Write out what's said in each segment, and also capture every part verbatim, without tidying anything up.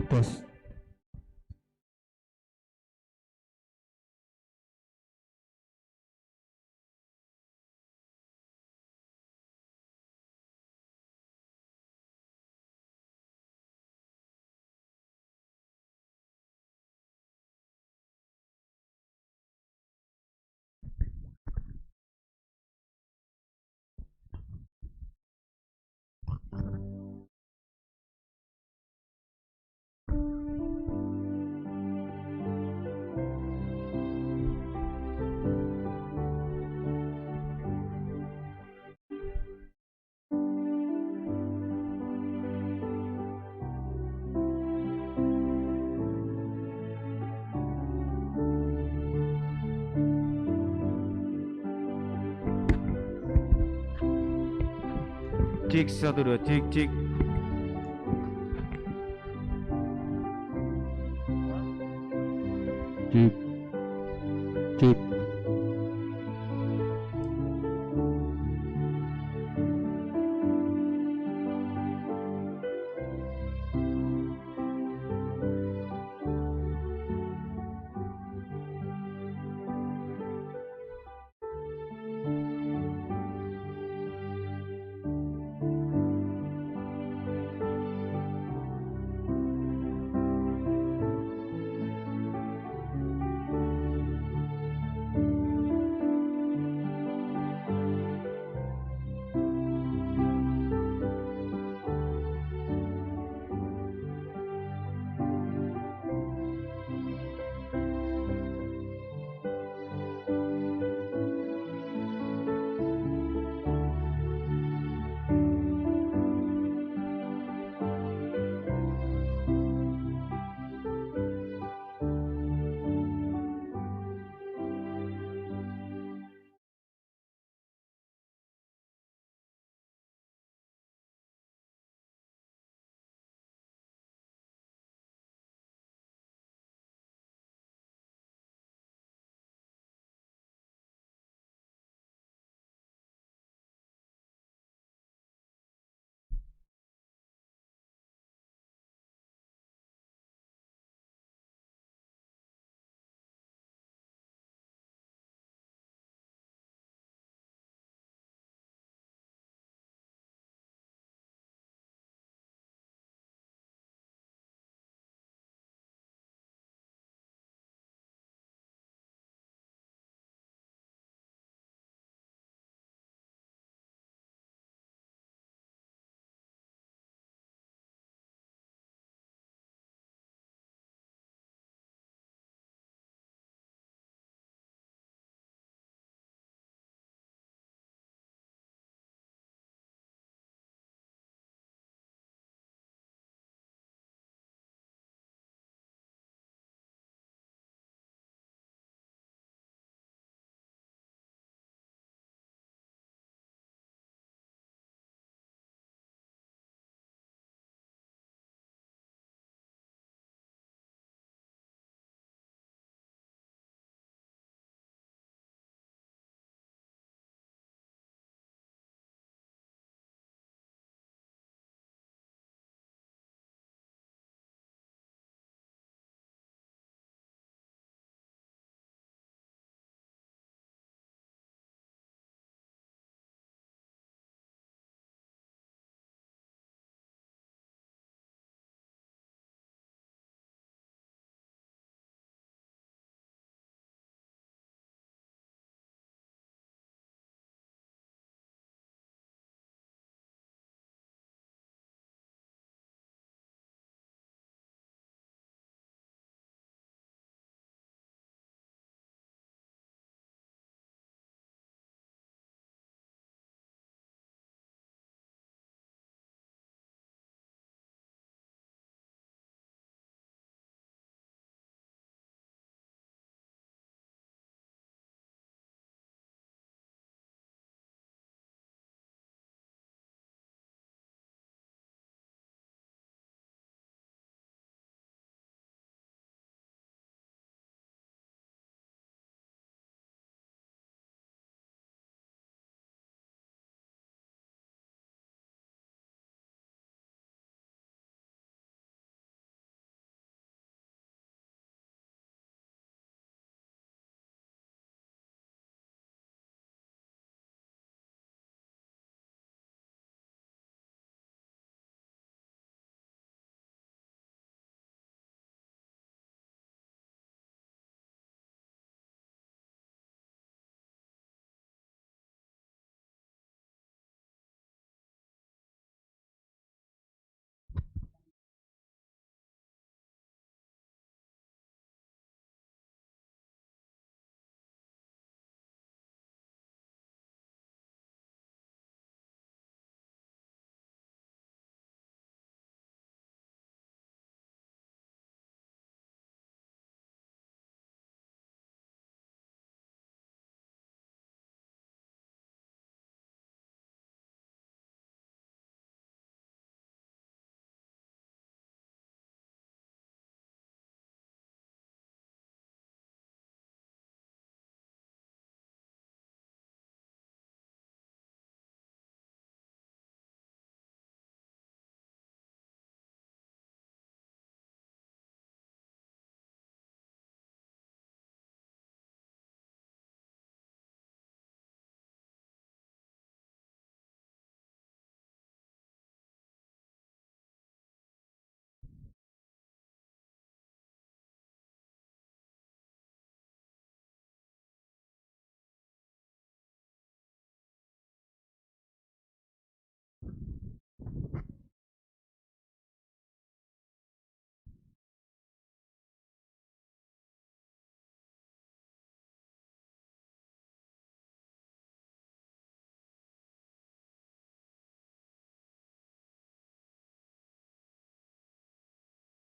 Tes. Cik, satu, dua, cik, cik. Cik, cik.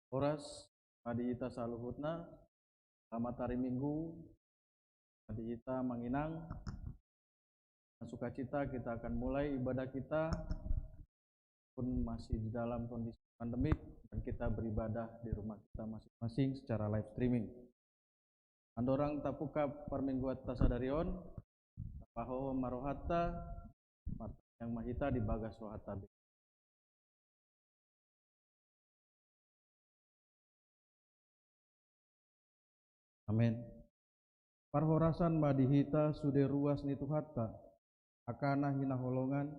Horas ma di hita saluhutna. Selamat hari Minggu ma di hita amang inang. Dengan sukacita kita akan mulai ibadah kita, pun masih di dalam kondisi pandemik, dan kita beribadah di rumah kita masing-masing secara live streaming. Andorang tapungka parmingguanta sadari on, tapahohom ma rohanta, martangiang ma hita di bagas rohanta be. Amen. Parhorasan ma di hita sude ruas ni Tuhanta, angka na hinaholongan,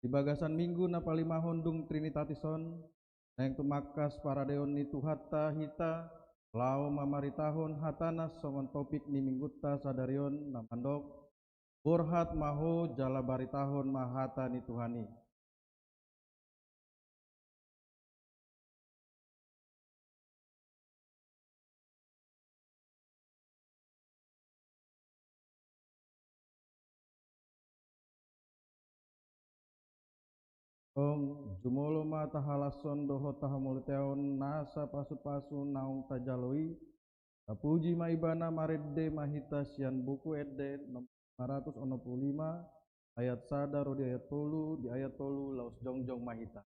di bagasan Minggu na palimahon dung Trinitatis on, naeng tumangkas paradeon ni Tuhanta hita, laho mamaritahon hatana songon topik ni Minggunta sadari on na mandok, Borhat ma ho jala baritahon ma hata ni Tuhan i. Tong, jumolo ma tahalashon dohot tahamauliatehon nasa pasupasu naung tajalo i. Tapuji ma Ibana. Marende ma hita sian Buku Ende nomor lima ratus onom pulu lima, ayat sada ro di ayat tolu, di ayat tolu laos jongjong ma hita.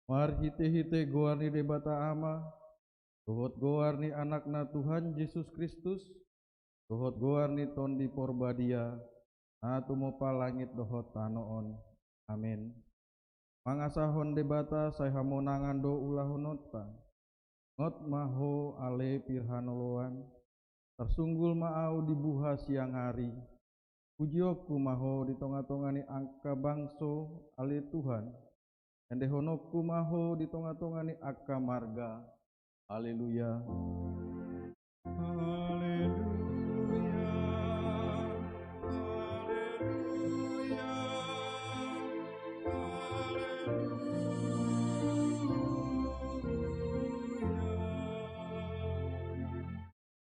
Marhitehite goar ni Debata Ama, dohot goar ni Anakna Tuhan Jesus Kristus, dohot goar ni Tondi Porbadia, na tumompa langit dohot tano on. Amen. Mangasahon Debata sai hamonangan do ulahononta. Ngot ma ho ale pir hanoloan, tarsunggul ma ahu di buha siang ari. Pujionku ma ho di tongatonga ni angka bangso, ale Tuhan. Endehononku ma ho di tongatonga ni angka marga. Haleluya. Haleluya. Haleluya. Haleluya.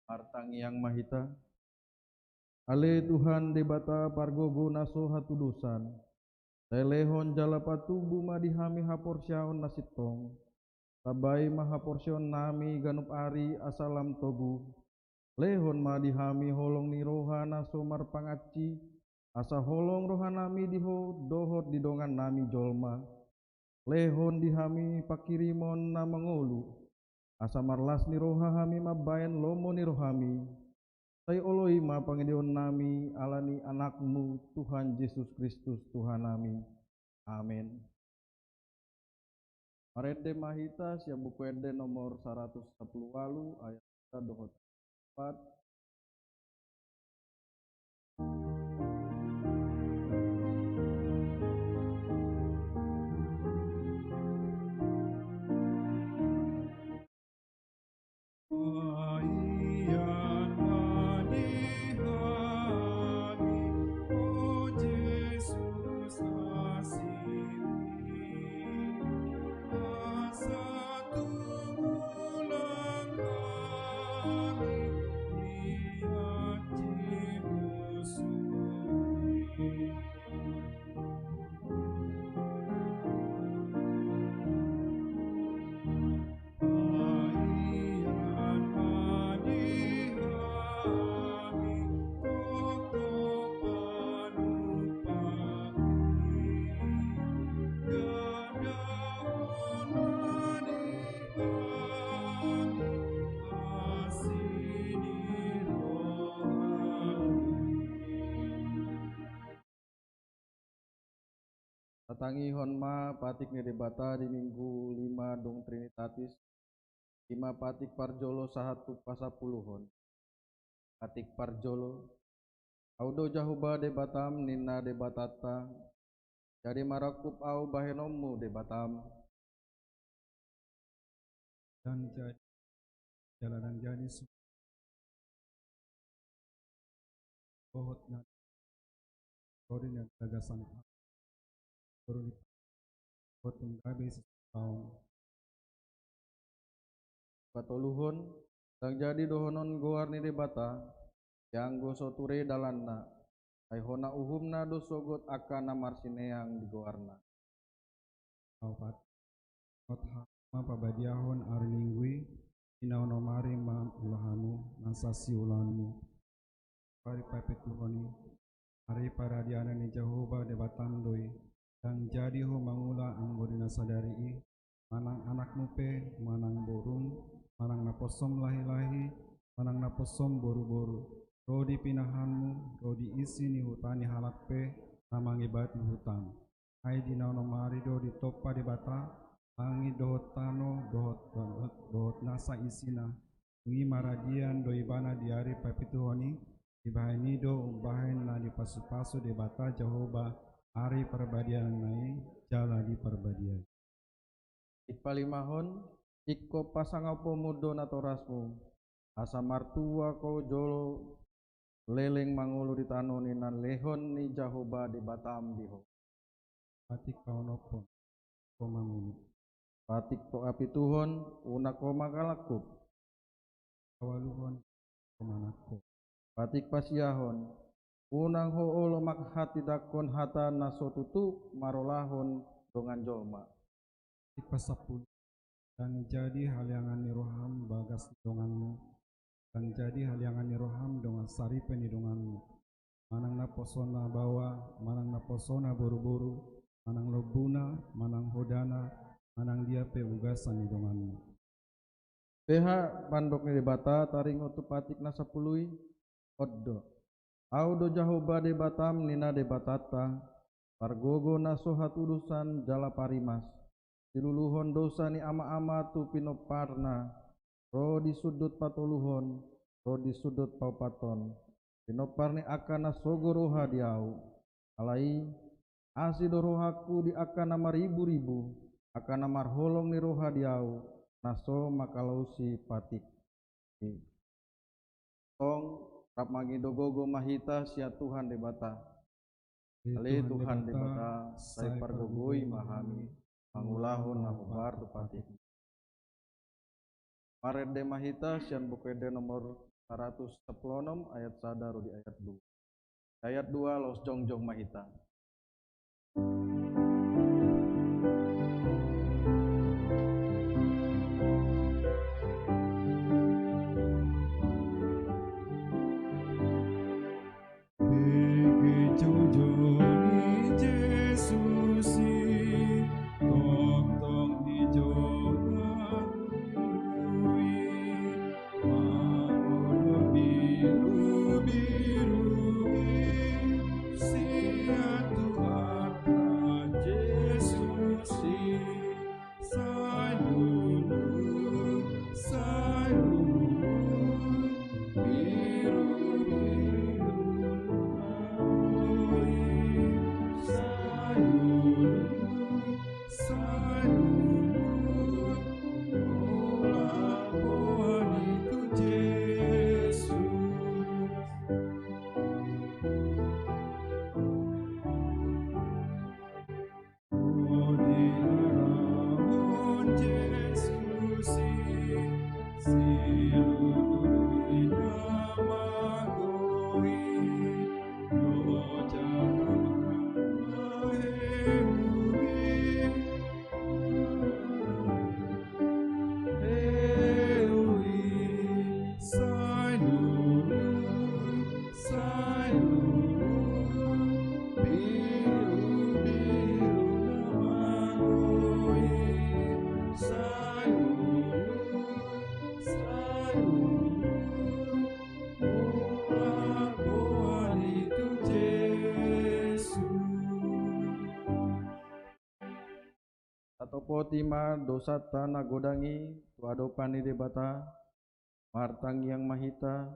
Martangiang ma hita. Ale Tuhan Debata pargogo na so hatudosan, sai lehon jala patubu ma di hami haporseaon na sintong. Tambai ma haporseaonnami ganup ari asa lam togu. Lehon ma di hami holong ni roha na so marpangansi, asa holong rohanami di Ho dohot di dongannami jolma. Lehon di hami pangkirimon na mangolu, asa marlas ni roha hami mambahen lomo ni rohami. Sai oloi ma pangidoannami ala ni Anakmu, Tuhan Jesus Kristus, Tuhannami. Amen. Marende ma hita sian Buku Ende nomor saratus sampulu ualu, ayat sada dohot opat. Paihut ma di hami, o Jesus, asingmi, asa tumulak hami di Tatangihon ma patik ni Debata di Minggu lima dung Trinitatis, i ma patik parjolo sahat tu pasampuluhon. Patik parjolo. Ahu do Jahowa Debatam, ninna Debatanta, jadi marangkup ahu bahenonmu Debatam. Ndang jadi, jala ndang jadi su-, dohot na, ro di na bagasan ahu, ro di, dohot na gabe sisataon. Patoluhon, ndang jadi dohonon goar ni Debata, ianggo so ture dalanna, ai hona uhumna do sogot angka na marsineang di goarna. Paopat, hot ha-, ma pabadiahon ari Minggu i, di na onom ari ma ulaonmu, nasa siulaonmu. Ari papituhon i, ari paradianan ni Jahowa Debatam do i, ndang jadi ho mangula anggo di na sadari i, manang anakmu pe, manang borum, manang naposom lahi-lahi, manang naposom boru-boru, ro di pinahanmu, ro di isi ni huta ni halak pe, na mangebati hutam. Ai di na onom ari do ditompa Debata langit dohot tano, dohot, dohot nasa isina. Dung i maradian do ibana di ari papituhon i, dibahen i do umbahen na dipasu-pasu Debata Jahowa ari parbadiananna i, jala diparbadiai. Dipalimahon, ingkon pasangaponmu do natorasmu, asa martua ho jolo leleng mangolu di tano ni na lehon ni Jahowa Debatam di ho. Patik paonomhon, ho mangolu. Patik papituhon, unang ho mangalangkup. Paualuhon, ho manangko. Patik pasiahon, unang ho olo manghatindangkon hata na so tutu marolahon dongan jolma. Patik pasampulu, ndang jadi haleangan ni roham bagas ni donganmu, ndang jadi haleangan ni roham dongan saripe ni donganmu, manang naposona baoa, manang naposona boru-boru, manang lombuna, manang hodana, manang dia pe ugasan ni donganmu. Beha mandok ni Debata taringot tu patik na sampulu i? On do. Ahu do Jahowa Debatam, ninna Debatanta, pargogo na so hatudosan jala parimas, siluluhon dosa ni ama-ama tu pinomparna, ro di sundut patoluhon, ro di sundut paopathon, pinompar ni angka na sogo roha di ahu. Alai, asi do rohangku di angka na marribu-ribu, angka na marholong ni roha di ahu, na so mangalaosi patik i. Tong, rap mangido gogo ma hita sian Tuhan Debata. Ale Tuhan Debata, sai pargogoi ma hami, mangulahon na hombar tu patik. Marende ma hita sian Buku Ende nomor saratus sampulu onom, ayat sada ro di ayat dua. Ayat dua, laos jongjong ma hita. Bege joujou ni Jesus i, tongtong di jolo ni ulu i, mangolu birubiru i, sian Poti ma dosanta na godang i tu adopan ni Debata. Martangiang ma hita.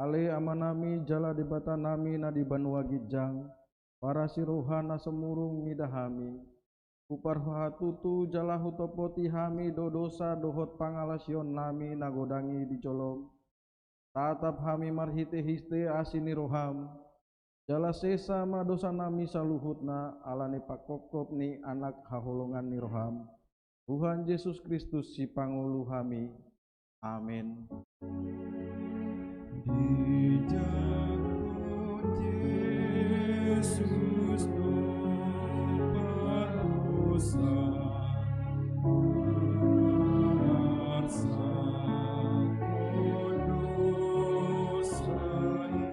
Ale Amanami jala Debatanami na di banua ginjang, parasi roha na sumurung mida hami. Huparhatutu jala hutompoti hami do dosa dohot pangalaosionnami na godang i di jolom. Tatap hami marhitehite asi ni roham. Jala sesa ma dosanami saluhutna ala ni panghophop ni Anak haholongan ni roham, Tuhan Jesus Kristus Sipangolu hami. Amen. Dijangkon Jesus do pardosa, marsangkot dosa i.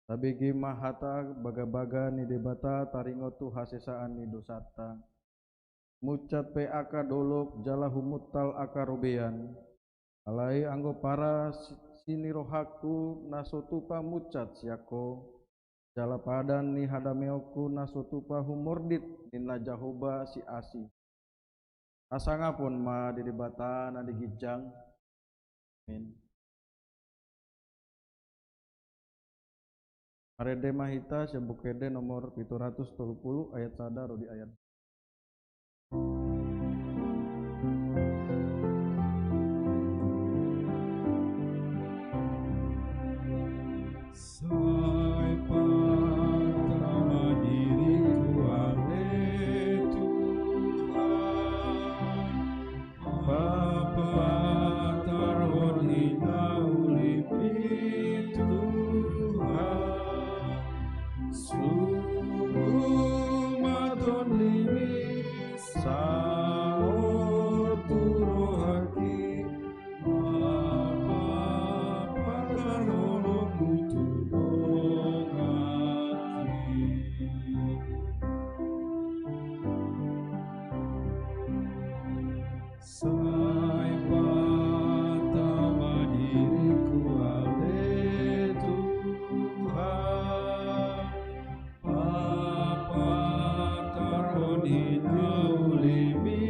Tabege ma hata bagabaga ni Debata taringot tu hasesaan ni dosanta. Munsat pe angka dolok jala humuntal angka robean. Alai anggo parasi ni rohangku na so tupa munsat sian Ho, jala padan ni hadameonku na so tupa humordit, ninna Jahowa Siasi. Hasangapon ma di Debata na di ginjang. Amen. Marende ma hita sian Buku Ende nomor pitu ratus tolu pulu ayat sada ro di ayat. Sai pata ma diringku ale Tuhan, papatarhon hinaulimi Tuhan, suruh ma TondiMi saut tu rohangki, papatarhon Ho tu donganki. Sai pata ma diringku ale Tuhan, papatarhon hinaulimi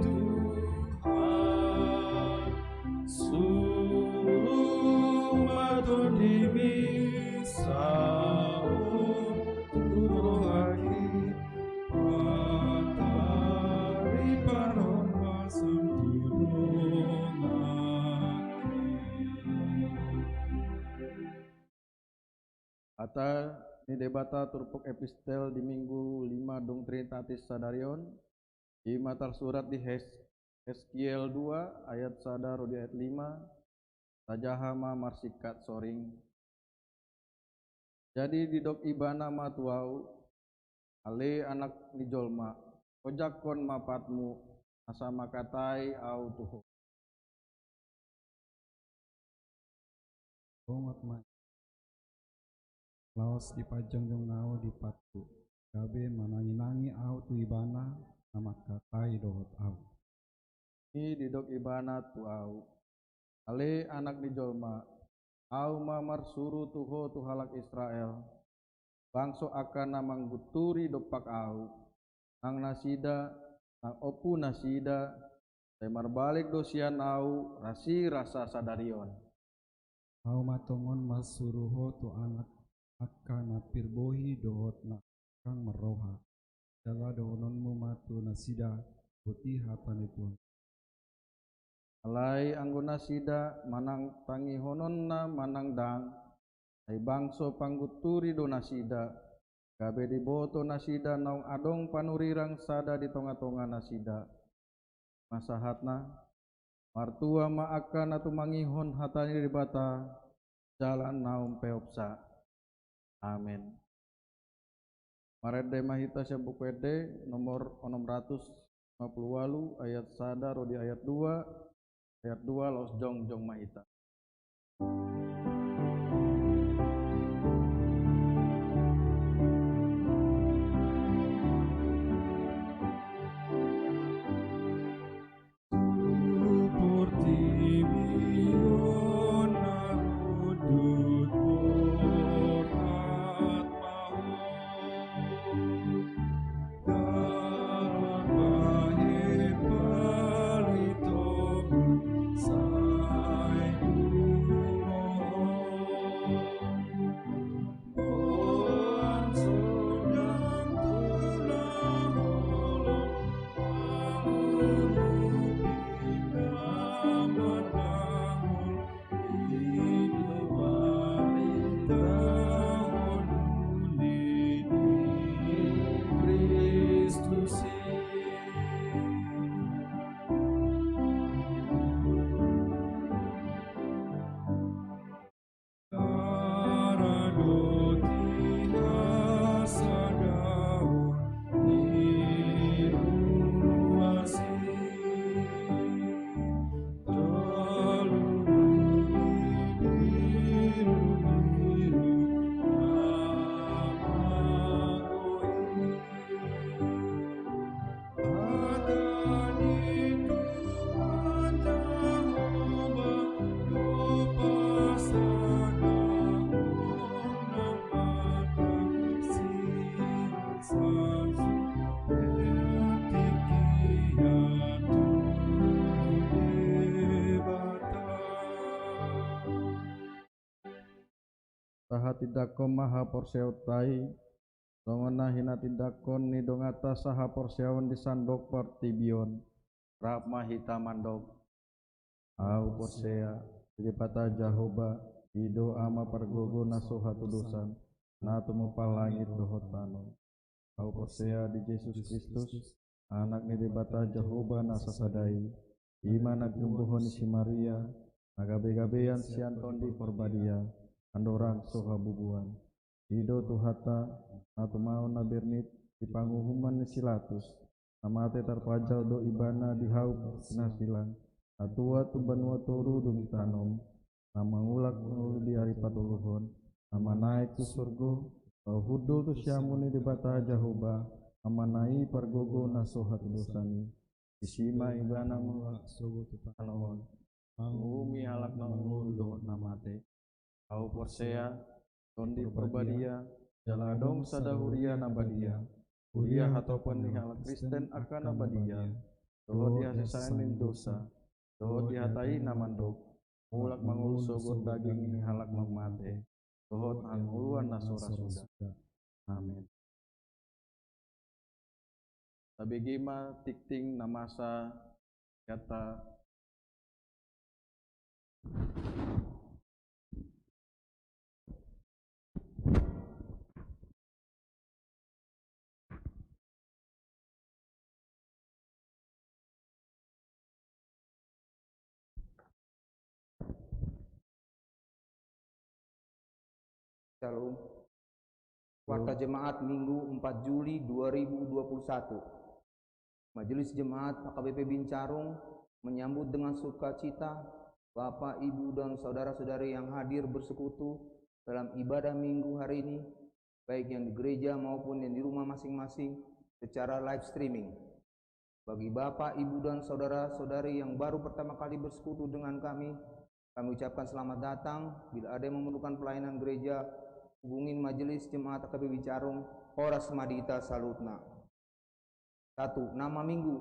Tuhan, suruh ma TondiMi saut tu rohangki, papatarhon ma Ho tu donganki. Hata ni Debata turpuk epistel di Minggu lima dung Trinitatis sadari on, i ma tarsurat di Hes-, Heskiel dua ayat sada ro di ayat lima, tajaha ma marsingkat soring. Jadi didok Ibana ma tu ahu, ale anak ni jolma, ojakhon ma patmu, asa mangkatai ahu tu ho. Bongot ma, laos dipajongjong ahu di patku, gabe mananginangi ahu tu Ibana na mangkatai dohot ahu. I didok Ibana tu ahu, ale anak ni jolma, ahu ma marsuru tu ho tu halak Israel, bangso angka na manggunturi dompak ahu, nang nasida, nang ompu nasida, sai marbalik do sian ahu rasirasa sadari on. Ahu ma tongon marsuru ho tu anak angka na pir bohi dohot na angkang marroha, jala dohononmu ma tu nasida, boti hata ni Tuhan. Alai anggo nasida manang tangihononna manang ndang, ai bangso panggunturi do nasida, gabe diboto nasida naung adong panurirang sada di tongatonga nasida. Masahatna, Martua ma angka na tumangihon hata ni Debata, jala na umpeopsa. Amen. Marende ma hita sian Buku Ende nomor onom ratus lima puluh ualu, ayat sada ro di ayat dua, ayat dua laos jongjong ma hita. Tahatindangkon ma haporseaonta i, songon na hinatindangkon ni donganta sahaporseaon di sandok portibi on. Rap ma hita mandok. Ahu porsea, di Debata Jahowa, i do Ama pargogo na so hatudosan, na tumompa langit dohot tano. Ahu porsea di Jesus Kristus, Anak ni Debata Jahowa na sasada i, i ma na ginumbuhon ni si Maria, na gabegabean sian Tondi Porbadia, andorang so habubuan. I do Tuhanta, na tumaon na bernit di panguhuman ni si Pilatus, na mate tarpajal do Ibana di hau pinasilang, na tuat tu banua toru dung ditanom, na mangulak mangolu di ari patoluhon, na manaek tu surgo, laho hundul tu siamun ni Debata Jahowa, Amana i pargogo na so hatudosan i. Disi ma Ibana mangulak sogot tu tano on, manguhumi halak na mangolu dohot na mate. Ahu porsea, Tondi Porbadia, jala adong sada huria na badia, huria hatopan ni halak Kristen angka na badia, dohot di hasesaan ni dosa, dohot di hata i na mandok, mulak mangolu sogot daging ni halak na mate, dohot hangoluan na so ra suda. Amen. Tabege ma tingting na masa hata. Shalom. Warta Jemaat Minggu empat Juli dua ribu dua puluh satu. Majelis Jemaat H K B P Bincarung menyambut dengan sukacita Bapak, Ibu, dan saudara-saudari yang hadir bersekutu dalam ibadah Minggu hari ini, baik yang di gereja maupun yang di rumah masing-masing secara live streaming. Bagi Bapak, Ibu, dan saudara-saudari yang baru pertama kali bersekutu dengan kami, kami ucapkan selamat datang. Bila ada yang memerlukan pelayanan gereja, hubungi Majelis Jemaat H K B P Bincarung, horas ma di hita saluhutna. Satu, nama minggu.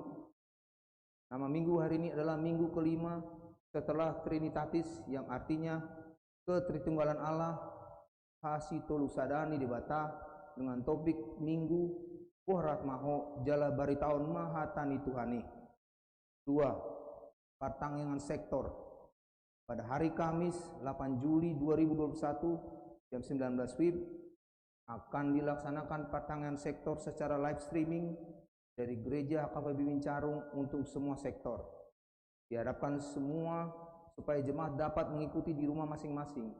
Nama minggu hari ini adalah minggu kelima setelah Trinitatis, yang artinya Ketritunggalan Allah, hasitolusadaon ni Debata, dengan topik Minggu, Boha Roham Ho, jala Baritahon ma Hata ni Tuhan i. Dua, partangiangan sektor. Pada hari Kamis, delapan Juli dua ribu dua puluh satu, jam sembilan belas wib, akan dilaksanakan partangiangan sektor secara live streaming dari Gereja H K B P Bincarung untuk semua sektor. Diharapkan semua supaya jemaat dapat mengikuti di rumah masing-masing.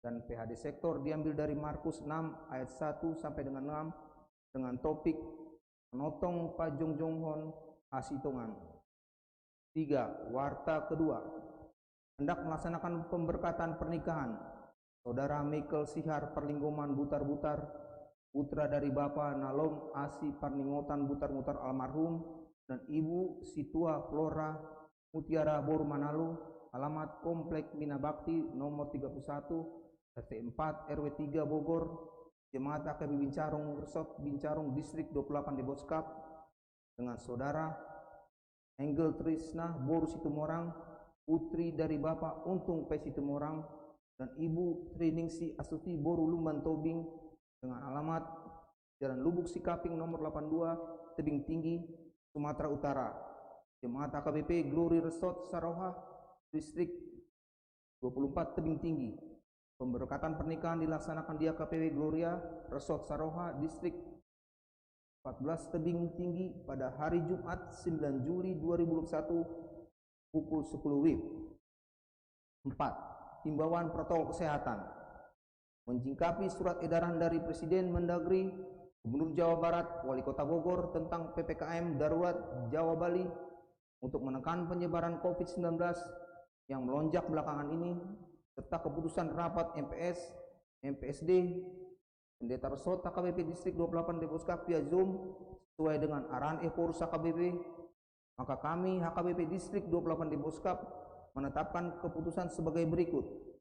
Dan P H D sektor diambil dari Markus enam ayat satu sampai dengan enam dengan topik Manotong Pajongjonghon Hasintongan. Tiga, warta kedua. Hendak melaksanakan pemberkatan pernikahan Saudara Michael Sihar Parlinggoman Butarbutar, putra dari Bapa Nalom Asi Parningotan Butarbutar almarhum, dan Ibu Situa Flora Mutiara boru Manalu, alamat Komplek Mina Bakti nomor tiga puluh satu, R T empat, R W tiga Bogor, jemaat H K B Bincarung, Resort Bincarung, Distrik dua puluh delapan Deboskap, dengan saudara Angel Trisna boru Situmorang, putri dari Bapa Untung P Situmorang, dan Ibu Triningsi Astuti boru Lumban Tobing, dengan alamat Jalan Lubuk Sikaping nomor delapan dua, Tebing Tinggi, Sumatera Utara. Jemaat H K B P Glory Resort Saroha, Distrik dua puluh empat Tebing Tinggi. Pemberkatan pernikahan dilaksanakan di H K P W Gloria, Resort Saroha, Distrik empat belas Tebing Tinggi pada hari Jumat sembilan Juli dua ribu dua puluh satu pukul sepuluh W I B. Empat, himbauan protokol kesehatan. Menyikapi surat edaran dari Presiden, Mendagri, Gubernur Jawa Barat, Wali Kota Bogor tentang P P K M darurat Jawa Bali untuk menekan penyebaran covid sembilan belas yang melonjak belakangan ini, serta keputusan rapat M P S, M P S D, Pendeta Resort H K B P Distrik dua puluh delapan Deboskap via Zoom sesuai dengan arahan Ephorus H K B P, maka kami H K B P Distrik dua puluh delapan Deboskap menetapkan keputusan sebagai berikut.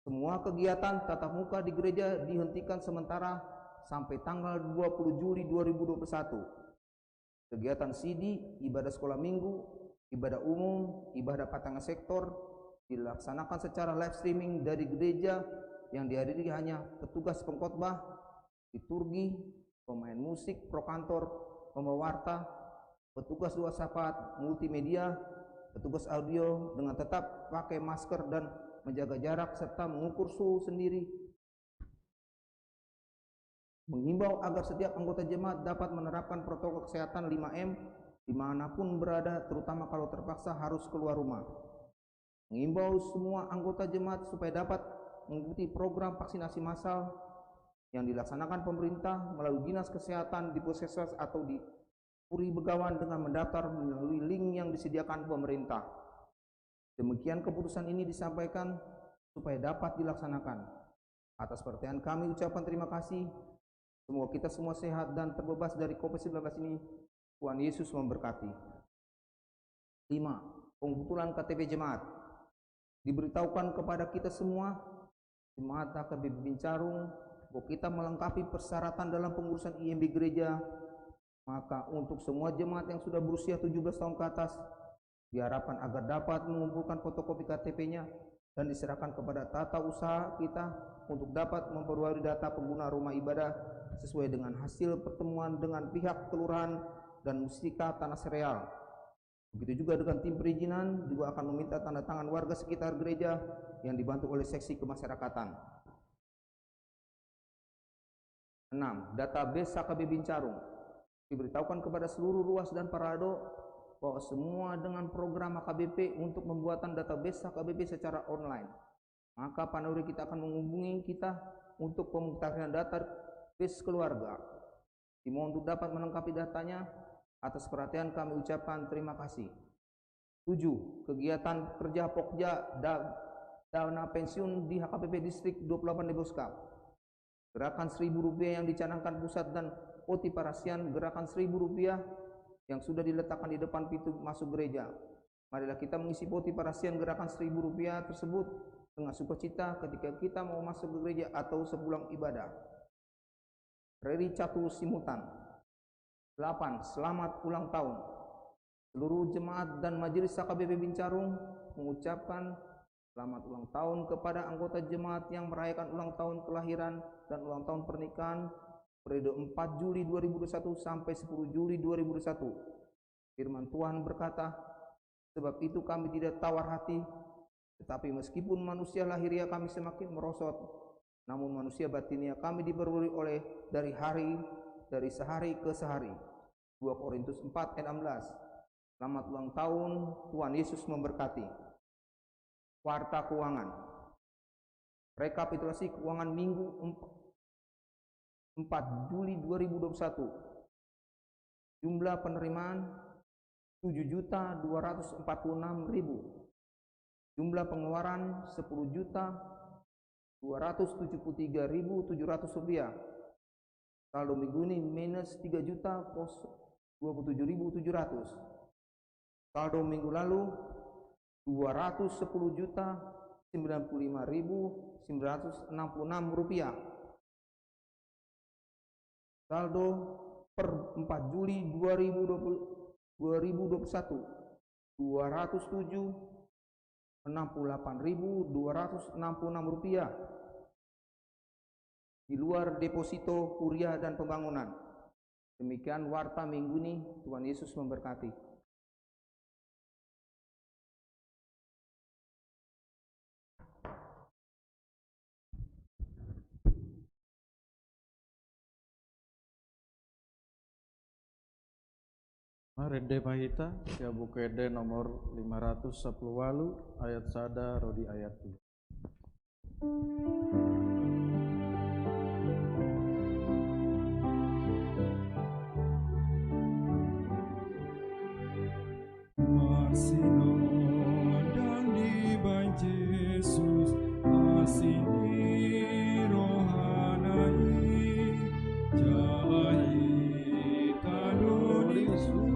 Semua kegiatan tatap muka di gereja dihentikan sementara sampai tanggal dua puluh Juli dua ribu dua puluh satu. Kegiatan sidi, ibadah sekolah minggu, ibadah umum, ibadah patangan sektor dilaksanakan secara live streaming dari gereja yang dihadiri hanya petugas pengkhotbah, liturgi, pemain musik, prokantor, pembawa warta, petugas doa syafaat, multimedia, petugas audio dengan tetap pakai masker dan menjaga jarak serta mengukur suhu sendiri. Menghimbau agar setiap anggota jemaat dapat menerapkan protokol kesehatan lima M dimanapun berada, terutama kalau terpaksa harus keluar rumah. Mengimbau semua anggota jemaat supaya dapat mengikuti program vaksinasi massal yang dilaksanakan pemerintah melalui Dinas Kesehatan di puskesmas atau di Puri Begawan dengan mendaftar melalui link yang disediakan pemerintah. Demikian keputusan ini disampaikan supaya dapat dilaksanakan. Atas perhatian kami ucapkan terima kasih. Semoga kita semua sehat dan terbebas dari covid sembilan belas ini. Tuhan Yesus memberkati. Lima, pengumpulan K T P jemaat. Diberitahukan kepada kita semua, jemaat H K B P Bincarung, bahwa kita melengkapi persyaratan dalam pengurusan I M B gereja. Maka untuk semua jemaat yang sudah berusia tujuh belas tahun ke atas, diharapkan agar dapat mengumpulkan fotokopi K T P-nya dan diserahkan kepada tata usaha kita untuk dapat memperbarui data pengguna rumah ibadah sesuai dengan hasil pertemuan dengan pihak kelurahan dan Mustika Tanah Sereal. Begitu juga dengan tim perizinan juga akan meminta tanda tangan warga sekitar gereja yang dibantu oleh seksi kemasyarakatan. Enam, database H K B Bincarung. Diberitahukan kepada seluruh ruas dan parado bahwa semua dengan program H K B P untuk pembuatan database H K B P secara online. Maka panoré kita akan menghubungi kita untuk pemutahiran database keluarga. Dimohon untuk dapat melengkapi datanya. Atas perhatian kami ucapkan terima kasih. Tujuh, kegiatan kerja pokja da-, dana pensiun di H K B P Distrik dua puluh delapan Deboskap. Gerakan seribu rupiah yang dicanangkan pusat dan potiparasian gerakan seribu rupiah yang sudah diletakkan di depan pintu masuk gereja. Marilah kita mengisi potiparasian gerakan seribu rupiah tersebut dengan sukacita ketika kita mau masuk ke gereja atau sepulang ibadah. Reri Catur Simutan. Delapan, selamat ulang tahun. Seluruh jemaat dan majelis H K B P Bincarung mengucapkan selamat ulang tahun kepada anggota jemaat yang merayakan ulang tahun kelahiran dan ulang tahun pernikahan periode empat Juli dua ribu dua puluh satu sampai sepuluh Juli dua ribu dua puluh satu. Firman Tuhan berkata, "Sebab itu kami tidak tawar hati, tetapi meskipun manusia lahiriah kami semakin merosot, namun manusia batiniah kami diperbarui oleh dari hari, dari sehari ke sehari." Dua Korintus empat ayat enam belas. Selamat ulang tahun, Tuhan Yesus memberkati. Warta keuangan. Rekapitulasi keuangan Minggu emp-, empat Juli dua ribu dua puluh satu. Jumlah penerimaan tujuh juta dua ratus empat puluh enam ribu. Jumlah pengeluaran sepuluh juta dua ratus tujuh puluh tiga ribu tujuh ratus rupiah. Saldo minggu ini minus tiga juta dua puluh tujuh ribu tujuh ratus. Saldo minggu lalu dua ratus sepuluh juta sembilan puluh lima ribu sembilan ratus enam puluh enam rupiah. Saldo per empat Juli dua ribu dua puluh, dua ribu dua puluh satu, dua ratus tujuh, enam puluh delapan ribu dua ratus enam puluh enam rupiah. Di luar deposito kuria dan pembangunan. Demikian warta minggu ini, Tuhan Yesus memberkati. Marende ma hita, sian Buku Ende nomor lima ratus sapuluh ualu, ayat sada ro di ayat dua. Marsinondang dibahen Jesus, asi ni rohana i, jala hita do disuru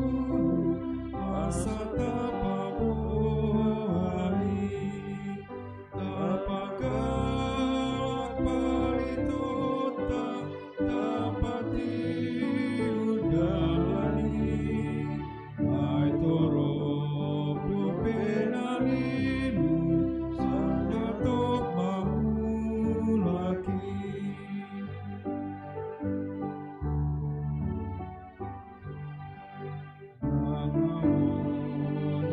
asa tapaboa i. Tapanggalak balitonta, tapatiur dalan i, ai torop dope na lilu, sai hatop ma mulak i. Nang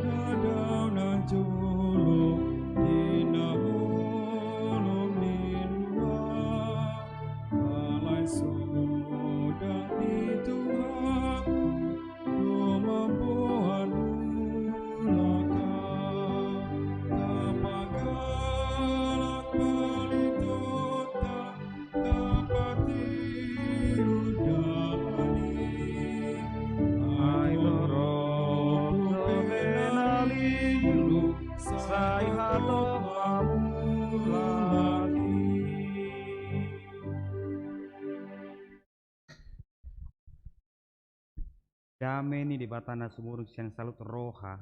na dao na jolo di na holong ni lua, alai sondang ni Tuhanku do mamboan mulak. Tapanggalak balitonta, tapatiur dalan i, ai torop dope na lilu, sai hatop ma mulak i. Dame ni Debata na sumurung sian saluhut roha,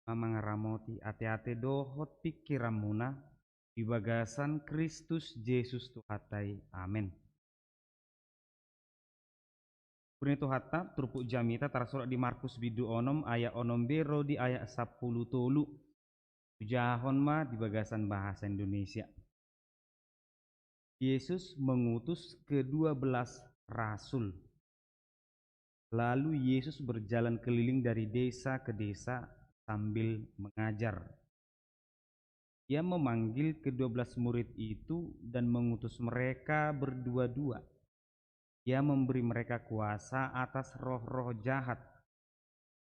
ma mangaramoti ateate dohot pingkiranmuna di bagasan Kristus Jesus Tuhanta i. Amen. Pudi ni Tuhanta, turpuk jamita tarsurat di Markus bindu onom ayat onom be ro di ayat sampulu tolu. Hujahahon ma di bagasan bahasa Indonesia. Yesus mengutus kedua belas rasul. Lalu Yesus berjalan keliling dari desa ke desa sambil mengajar. Ia memanggil kedua belas murid itu dan mengutus mereka berdua-dua. Ia memberi mereka kuasa atas roh-roh jahat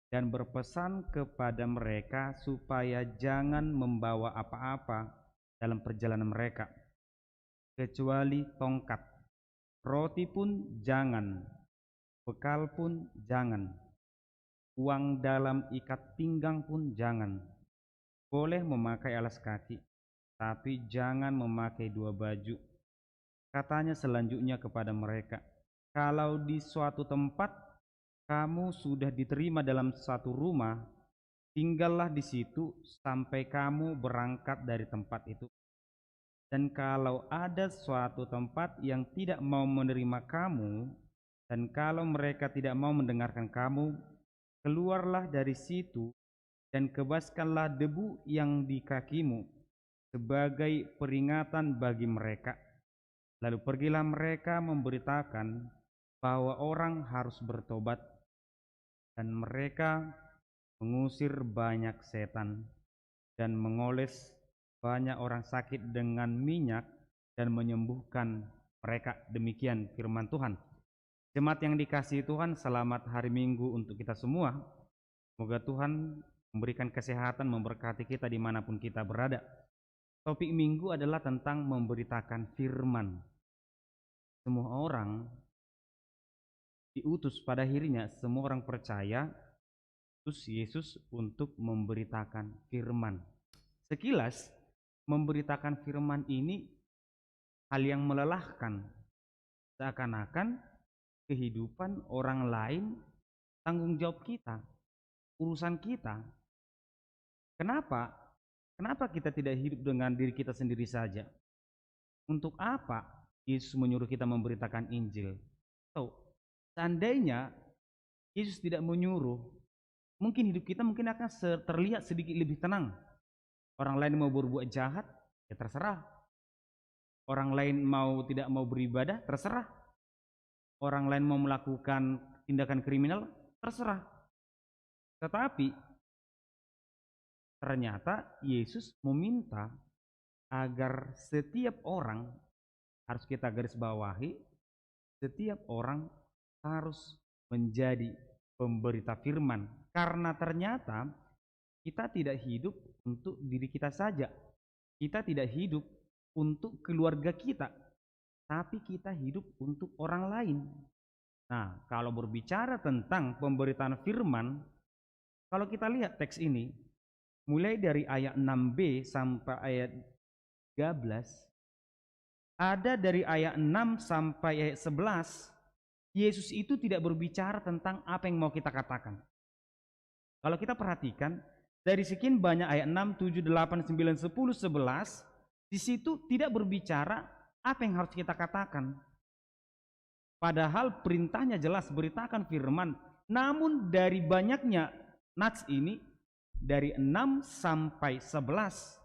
dan berpesan kepada mereka supaya jangan membawa apa-apa dalam perjalanan mereka, kecuali tongkat. Roti pun jangan, bekal pun jangan, uang dalam ikat pinggang pun jangan. Boleh memakai alas kaki, tapi jangan memakai dua baju. Katanya selanjutnya kepada mereka, "Kalau di suatu tempat kamu sudah diterima dalam satu rumah, tinggallah di situ sampai kamu berangkat dari tempat itu. Dan kalau ada suatu tempat yang tidak mau menerima kamu, dan kalau mereka tidak mau mendengarkan kamu, keluarlah dari situ dan kebaskanlah debu yang di kakimu sebagai peringatan bagi mereka." Lalu pergilah mereka memberitakan bahwa orang harus bertobat. Dan mereka mengusir banyak setan dan mengoles banyak orang sakit dengan minyak dan menyembuhkan mereka. Demikian firman Tuhan. Jemaat yang dikasihi Tuhan, selamat hari Minggu untuk kita semua. Semoga Tuhan memberikan kesehatan, memberkati kita dimanapun kita berada. Topik minggu adalah tentang memberitakan firman. Semua orang diutus, pada akhirnya semua orang percaya, utus Yesus untuk memberitakan firman. Sekilas, memberitakan firman ini hal yang melelahkan. Seakan-akan kehidupan orang lain tanggung jawab kita, urusan kita. Kenapa? Kenapa kita tidak hidup dengan diri kita sendiri saja? Untuk apa Yesus menyuruh kita memberitakan Injil? Tahu, seandainya Yesus tidak menyuruh, mungkin hidup kita mungkin akan se-, terlihat sedikit lebih tenang. Orang lain mau berbuat jahat, ya terserah. Orang lain mau, tidak mau beribadah, terserah. Orang lain mau melakukan tindakan kriminal, terserah. Tetapi ternyata Yesus meminta agar setiap orang, harus kita garis bawahi, setiap orang harus menjadi pemberita firman. Karena ternyata kita tidak hidup untuk diri kita saja. Kita tidak hidup untuk keluarga kita, tapi kita hidup untuk orang lain. Nah, kalau berbicara tentang pemberitaan firman, kalau kita lihat teks ini, mulai dari ayat enam b sampai ayat tiga belas, ada dari ayat enam sampai ayat sebelas, Yesus itu tidak berbicara tentang apa yang mau kita katakan. Kalau kita perhatikan, dari sekian banyak ayat enam, tujuh, delapan, sembilan, sepuluh, sebelas, di situ tidak berbicara apa yang harus kita katakan. Padahal perintahnya jelas, beritakan firman. Namun dari banyaknya nats ini, dari enam sampai sebelas,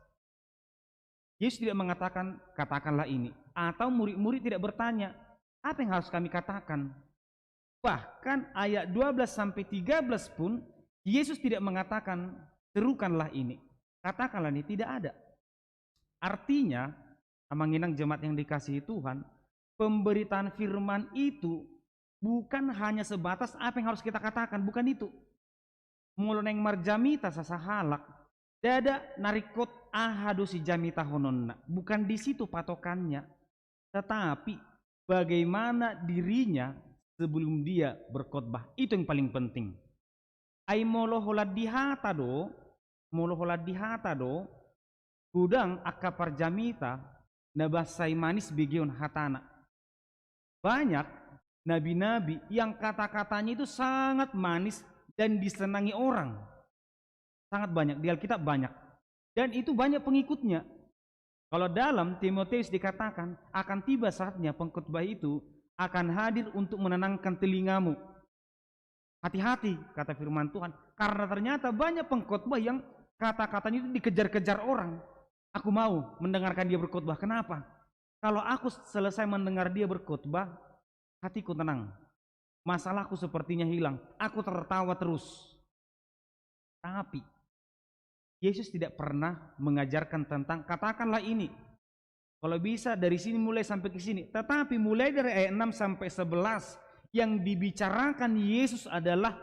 Yesus tidak mengatakan, "Katakanlah ini." Atau murid-murid tidak bertanya, "Apa yang harus kami katakan?" Bahkan ayat dua belas sampai tiga belas pun, Yesus tidak mengatakan, "Serukanlah ini, katakanlah ini." Tidak ada. Artinya, amang inang jemaat yang dikasihi Tuhan, pemberitaan firman itu bukan hanya sebatas apa yang harus kita katakan, bukan itu. Molo naeng marjamita sasahalak, ndada na ringkot aha do sijamitahononna, bukan di situ patokannya. Tetapi bagaimana dirinya sebelum dia berkhotbah, itu yang paling penting. Ai molo holan di hata do, molo holan di hata do, godang angka parjamita na bansai manis begeon hatana. Banyak nabi-nabi yang kata-katanya itu sangat manis dan disenangi orang. Sangat banyak, di Alkitab banyak. Dan itu banyak pengikutnya. Kalau dalam Timoteus dikatakan, akan tiba saatnya pengkhotbah itu akan hadir untuk menenangkan telingamu. Hati-hati, kata firman Tuhan, karena ternyata banyak pengkhotbah yang kata-katanya itu dikejar-kejar orang. Aku mau mendengarkan dia berkhotbah. Kenapa? Kalau aku selesai mendengar dia berkhotbah, hatiku tenang. Masalahku sepertinya hilang. Aku tertawa terus. Tapi Yesus tidak pernah mengajarkan tentang, "Katakanlah ini." Kalau bisa dari sini mulai sampai ke sini. Tetapi mulai dari ayat enam sampai sebelas, yang dibicarakan Yesus adalah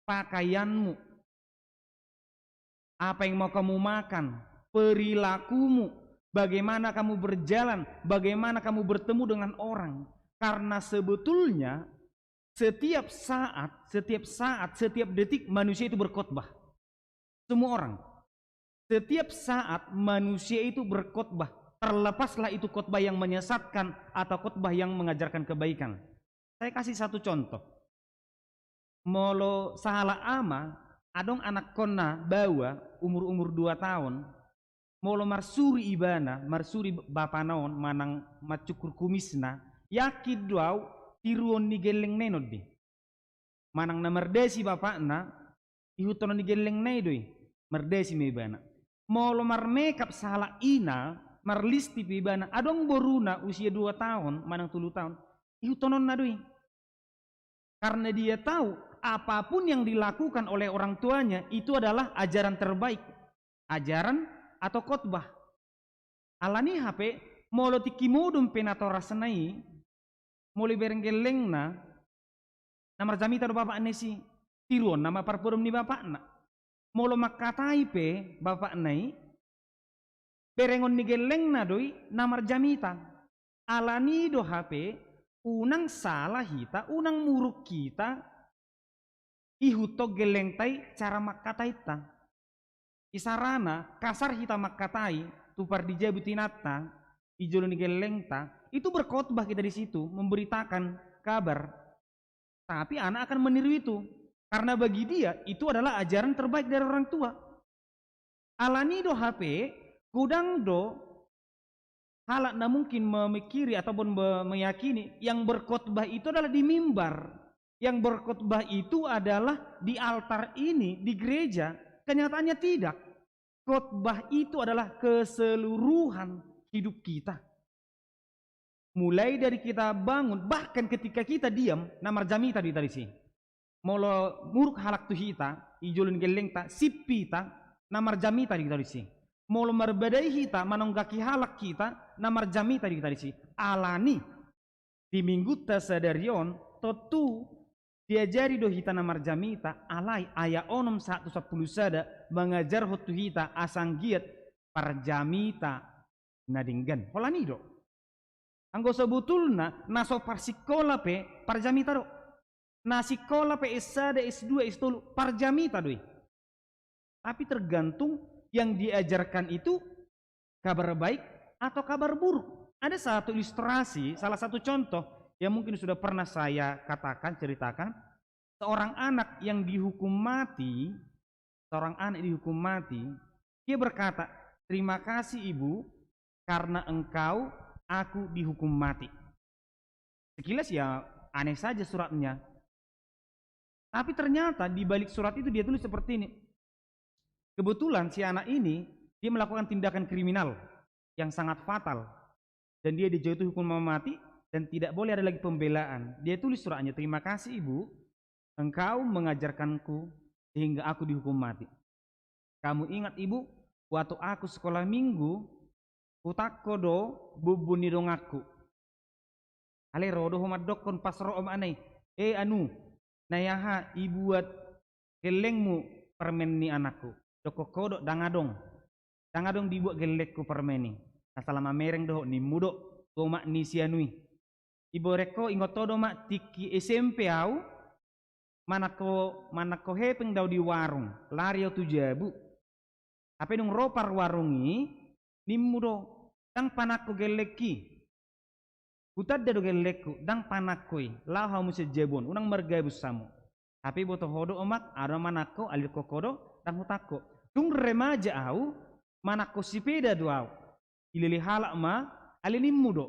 pakaianmu. Apa yang mau kamu makan, perilakumu, bagaimana kamu berjalan, bagaimana kamu bertemu dengan orang. Karena sebetulnya setiap saat, setiap saat, setiap detik manusia itu berkhotbah. Semua orang. Setiap saat manusia itu berkhotbah. Terlepaslah itu khotbah yang menyesatkan atau khotbah yang mengajarkan kebaikan. Saya kasih satu contoh. Molo sahalak ama, adong anakkonna baoa, umur-umur dua taon, molo marsuri ibana, marsuri bapana on, manang mancukkur kumisna, yakin do au tiruon ni gellengna i non di. Manang na mardasi bapakna, ihuthon ni gellengna i do i, mardasi ma ibana. Molo marmekap sahalak ina, marlistip ibana, adong boruna usia dua taon, manang tolu taon, ihuthononna do i. Karena dia tahu, apapun yang dilakukan oleh orang tuanya itu adalah ajaran terbaik, ajaran atau khotbah. Alani i hape, molo tingki modom pe natorasna i, molo ibereng gellengna, na marjamita do bapakna i si. tiruonna ma parpodom ni bapakna. Molo mangkatai pe bapakna i, berengon ni gellengna do i na marjamita. Alani do hape, unang sala hita, unang muruk hita, ihuthon gellengta i cara mangkatainta. Isarana, kasar hita mangkatai tu pardijabu tu inanta, i jolo ni gellengta, itu berkhotbah kita di situ, memberitakan kabar. Tapi anak akan meniru itu. Karena bagi dia, itu adalah ajaran terbaik dari orang tua. Alani do hape, godang do halak na mungkin memikiri ataupun me-, meyakini yang berkhotbah itu adalah di mimbar. Yang berkhotbah itu adalah di altar ini, di gereja. Kenyataannya tidak. Khotbah itu adalah keseluruhan hidup kita. Mulai dari kita bangun, bahkan ketika kita diam, na marjamita do hita disi. Molo muruk halak tu hita, i jolo ni gellengta, sip hita, na marjamita do hita disi. Molo marbadai hita, manonggaki halak hita, na marjamita do hita disi. Alani, di minggunta sadari on, tontu diajari do hita na marjamita, alai ayat onom sahat tu sampulu sada mangajarhon tu hita asa anggiat parjamita na denggan. Holan i do. Anggo sebetulna, na so parsikola pe parjamita do. Na sikola pe S sada, S dua, S tolu, parjamita do i. Tapi tergantung yang diajarkan itu kabar baik atau kabar buruk. Ada satu ilustrasi, salah satu contoh yang mungkin sudah pernah saya katakan, ceritakan. Seorang anak yang dihukum mati, seorang anak dihukum mati, dia berkata, "Terima kasih, Ibu, karena engkau, aku dihukum mati." Sekilas ya aneh saja suratnya. Tapi ternyata di balik surat itu dia tulis seperti ini. Kebetulan si anak ini, dia melakukan tindakan kriminal yang sangat fatal. Dan dia dijatuhi hukuman mati dan tidak boleh ada lagi pembelaan. Dia tulis suratnya, "Terima kasih, Ibu, engkau mengajarkanku sehingga aku dihukum mati. Kamu ingat, Ibu, waktu aku sekolah minggu, hutangko do bumbun ni donganku." Alai ro do ho mandokkon pas ro omakna i, "E anu, na i aha, ibuat gellengmu permen ni anakku?" Dokkon ho do, "Ndang adong. Ndang adong dibuat gellengku permen i. Na sala mamereng do ho," nimmu do tu omak ni si anu i. Ibereng ho, ingot ho do, Mak, tingki S M P au, manangko, manangko hepeng do au di warung, lari au tu jabu. Hape dung ro parwarung i, nimmu do, "Ndang panangko gellengki. Hutanda do gellengku, ndang panangko i, laho hamu sian jabu on, unang margabus hamu." Hape iboto ho do, Omak, adong manangko, alai dokkon ho do, "Ndang hutangko. Dung remaja au, manangko sipeda do au. Dilele halak ma, alai nimmu do,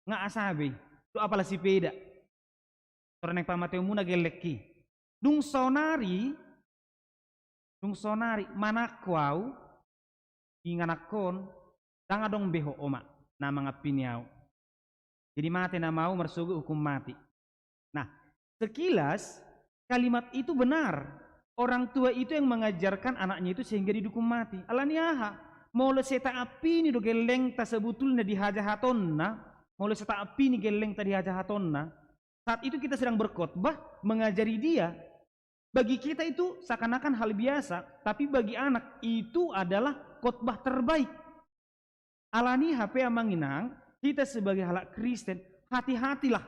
nga asa be, do apala sipeda. Tor naeng pamateonmuna gellengki. Dung saonari, dung saonari manangko au, ingananku on, ndang adong be ho, Omak, na mangampini au. Jadi mate nama au marsogot hukum mati." Nah, sekilas kalimat itu benar. Orang tua itu yang mengajarkan anaknya itu sehingga dihukum mati. Alani aha? Molo sai taampini do gellengta sebetulna di hajahatonna, molo sai taampini gellengta di hajahatonna, saat itu kita sedang berkhotbah, mengajari dia. Bagi kita itu seakan-akan hal biasa, tapi bagi anak itu adalah khotbah terbaik. Alani hape, Amang Inang, kita sebagai halak Kristen, hati-hatilah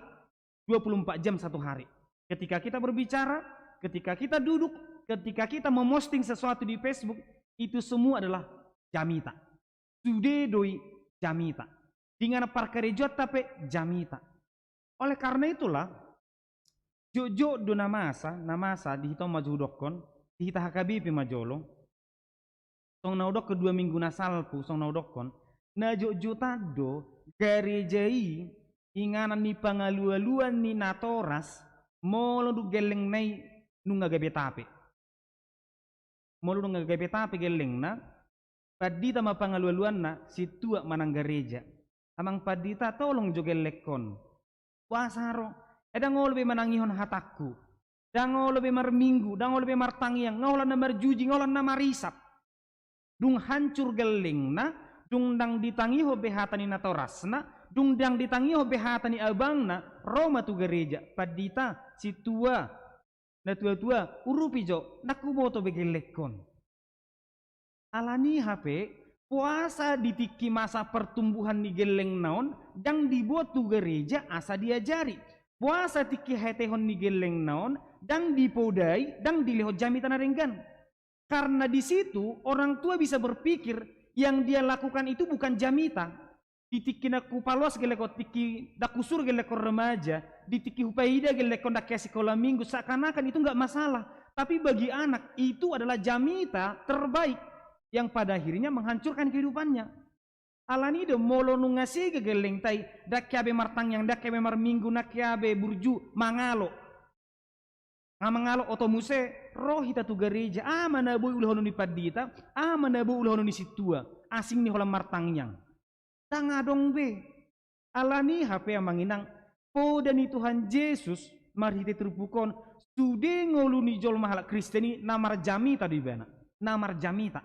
dua puluh empat jam satu hari. Ketika kita berbicara, ketika kita duduk, ketika kita memposting sesuatu di Facebook, itu semua adalah jamita. Sude do i jamita. Di inganan parkarejoanta pe jamita. Oleh karena itulah, jotjot do na masa, na masa di hita on ma jo hudokkon, di hita H K B P ma jolo. Songon na hudokkon dua minggu na salpu, songon na hudokkon, na jotjotan do gareja i inganan ni pangalualuan ni natoras, molo dung gellengna i nunga gabe tape. Molo nunga gabe tape gellengna, pandita ma pangalualuanna, sintua manang gareja. "Amang pandita, tolong jo gellengkon. Boasa ro? Ai ndang olo be manangihon hatangku. Ndang olo be marminggu, ndang olo be martangiang, nga holan na marjuji, nga holan na marisap." Dung hancur gellengna, dung ndang ditangihon be hata ni natorasna, dung ndang ditangihon be hata ni abangna, ro ma tu gareja, "Pandita, sintua, na tua-tua, urupi jo, ndang huboto be gellengkon. Alani hape, puasa di tingki masa pertumbuhan ni gellengna on, ndang diboan tu gareja asa diajari. Puasa tingki haetehon ni gellengna on, ndang dipodai, ndang dilehon jamita na denggan. Karena di situ orang tua bisa berpikir yang dia lakukan itu bukan jamita. Di tingki na hupaloas gellengkon, tingki ndang husuru gellengkon remaja, di tingki hupaida gellengkon ndang hea sikola minggu, seakan-akan itu nggak masalah. Tapi bagi anak, itu adalah jamita terbaik yang pada akhirnya menghancurkan kehidupannya. Alani do, molo nunga sega gellengta i, ndang hea be martangiang, ndang hea be marminggu, ndang hea be burju, mangalo. Nga mangalo oto muse, ro hita tu gareja, aha ma na boi ulahonon ni pandita, aha ma na boi ulahonon ni sintua, asing ni holan martangiang. Ndang adong be. Alani hape, amang inang, poda ni Tuhan Jesus marhite turpuk on, sude ngolu ni jolma halak Kristen i na marjamita do ibana, na marjamita.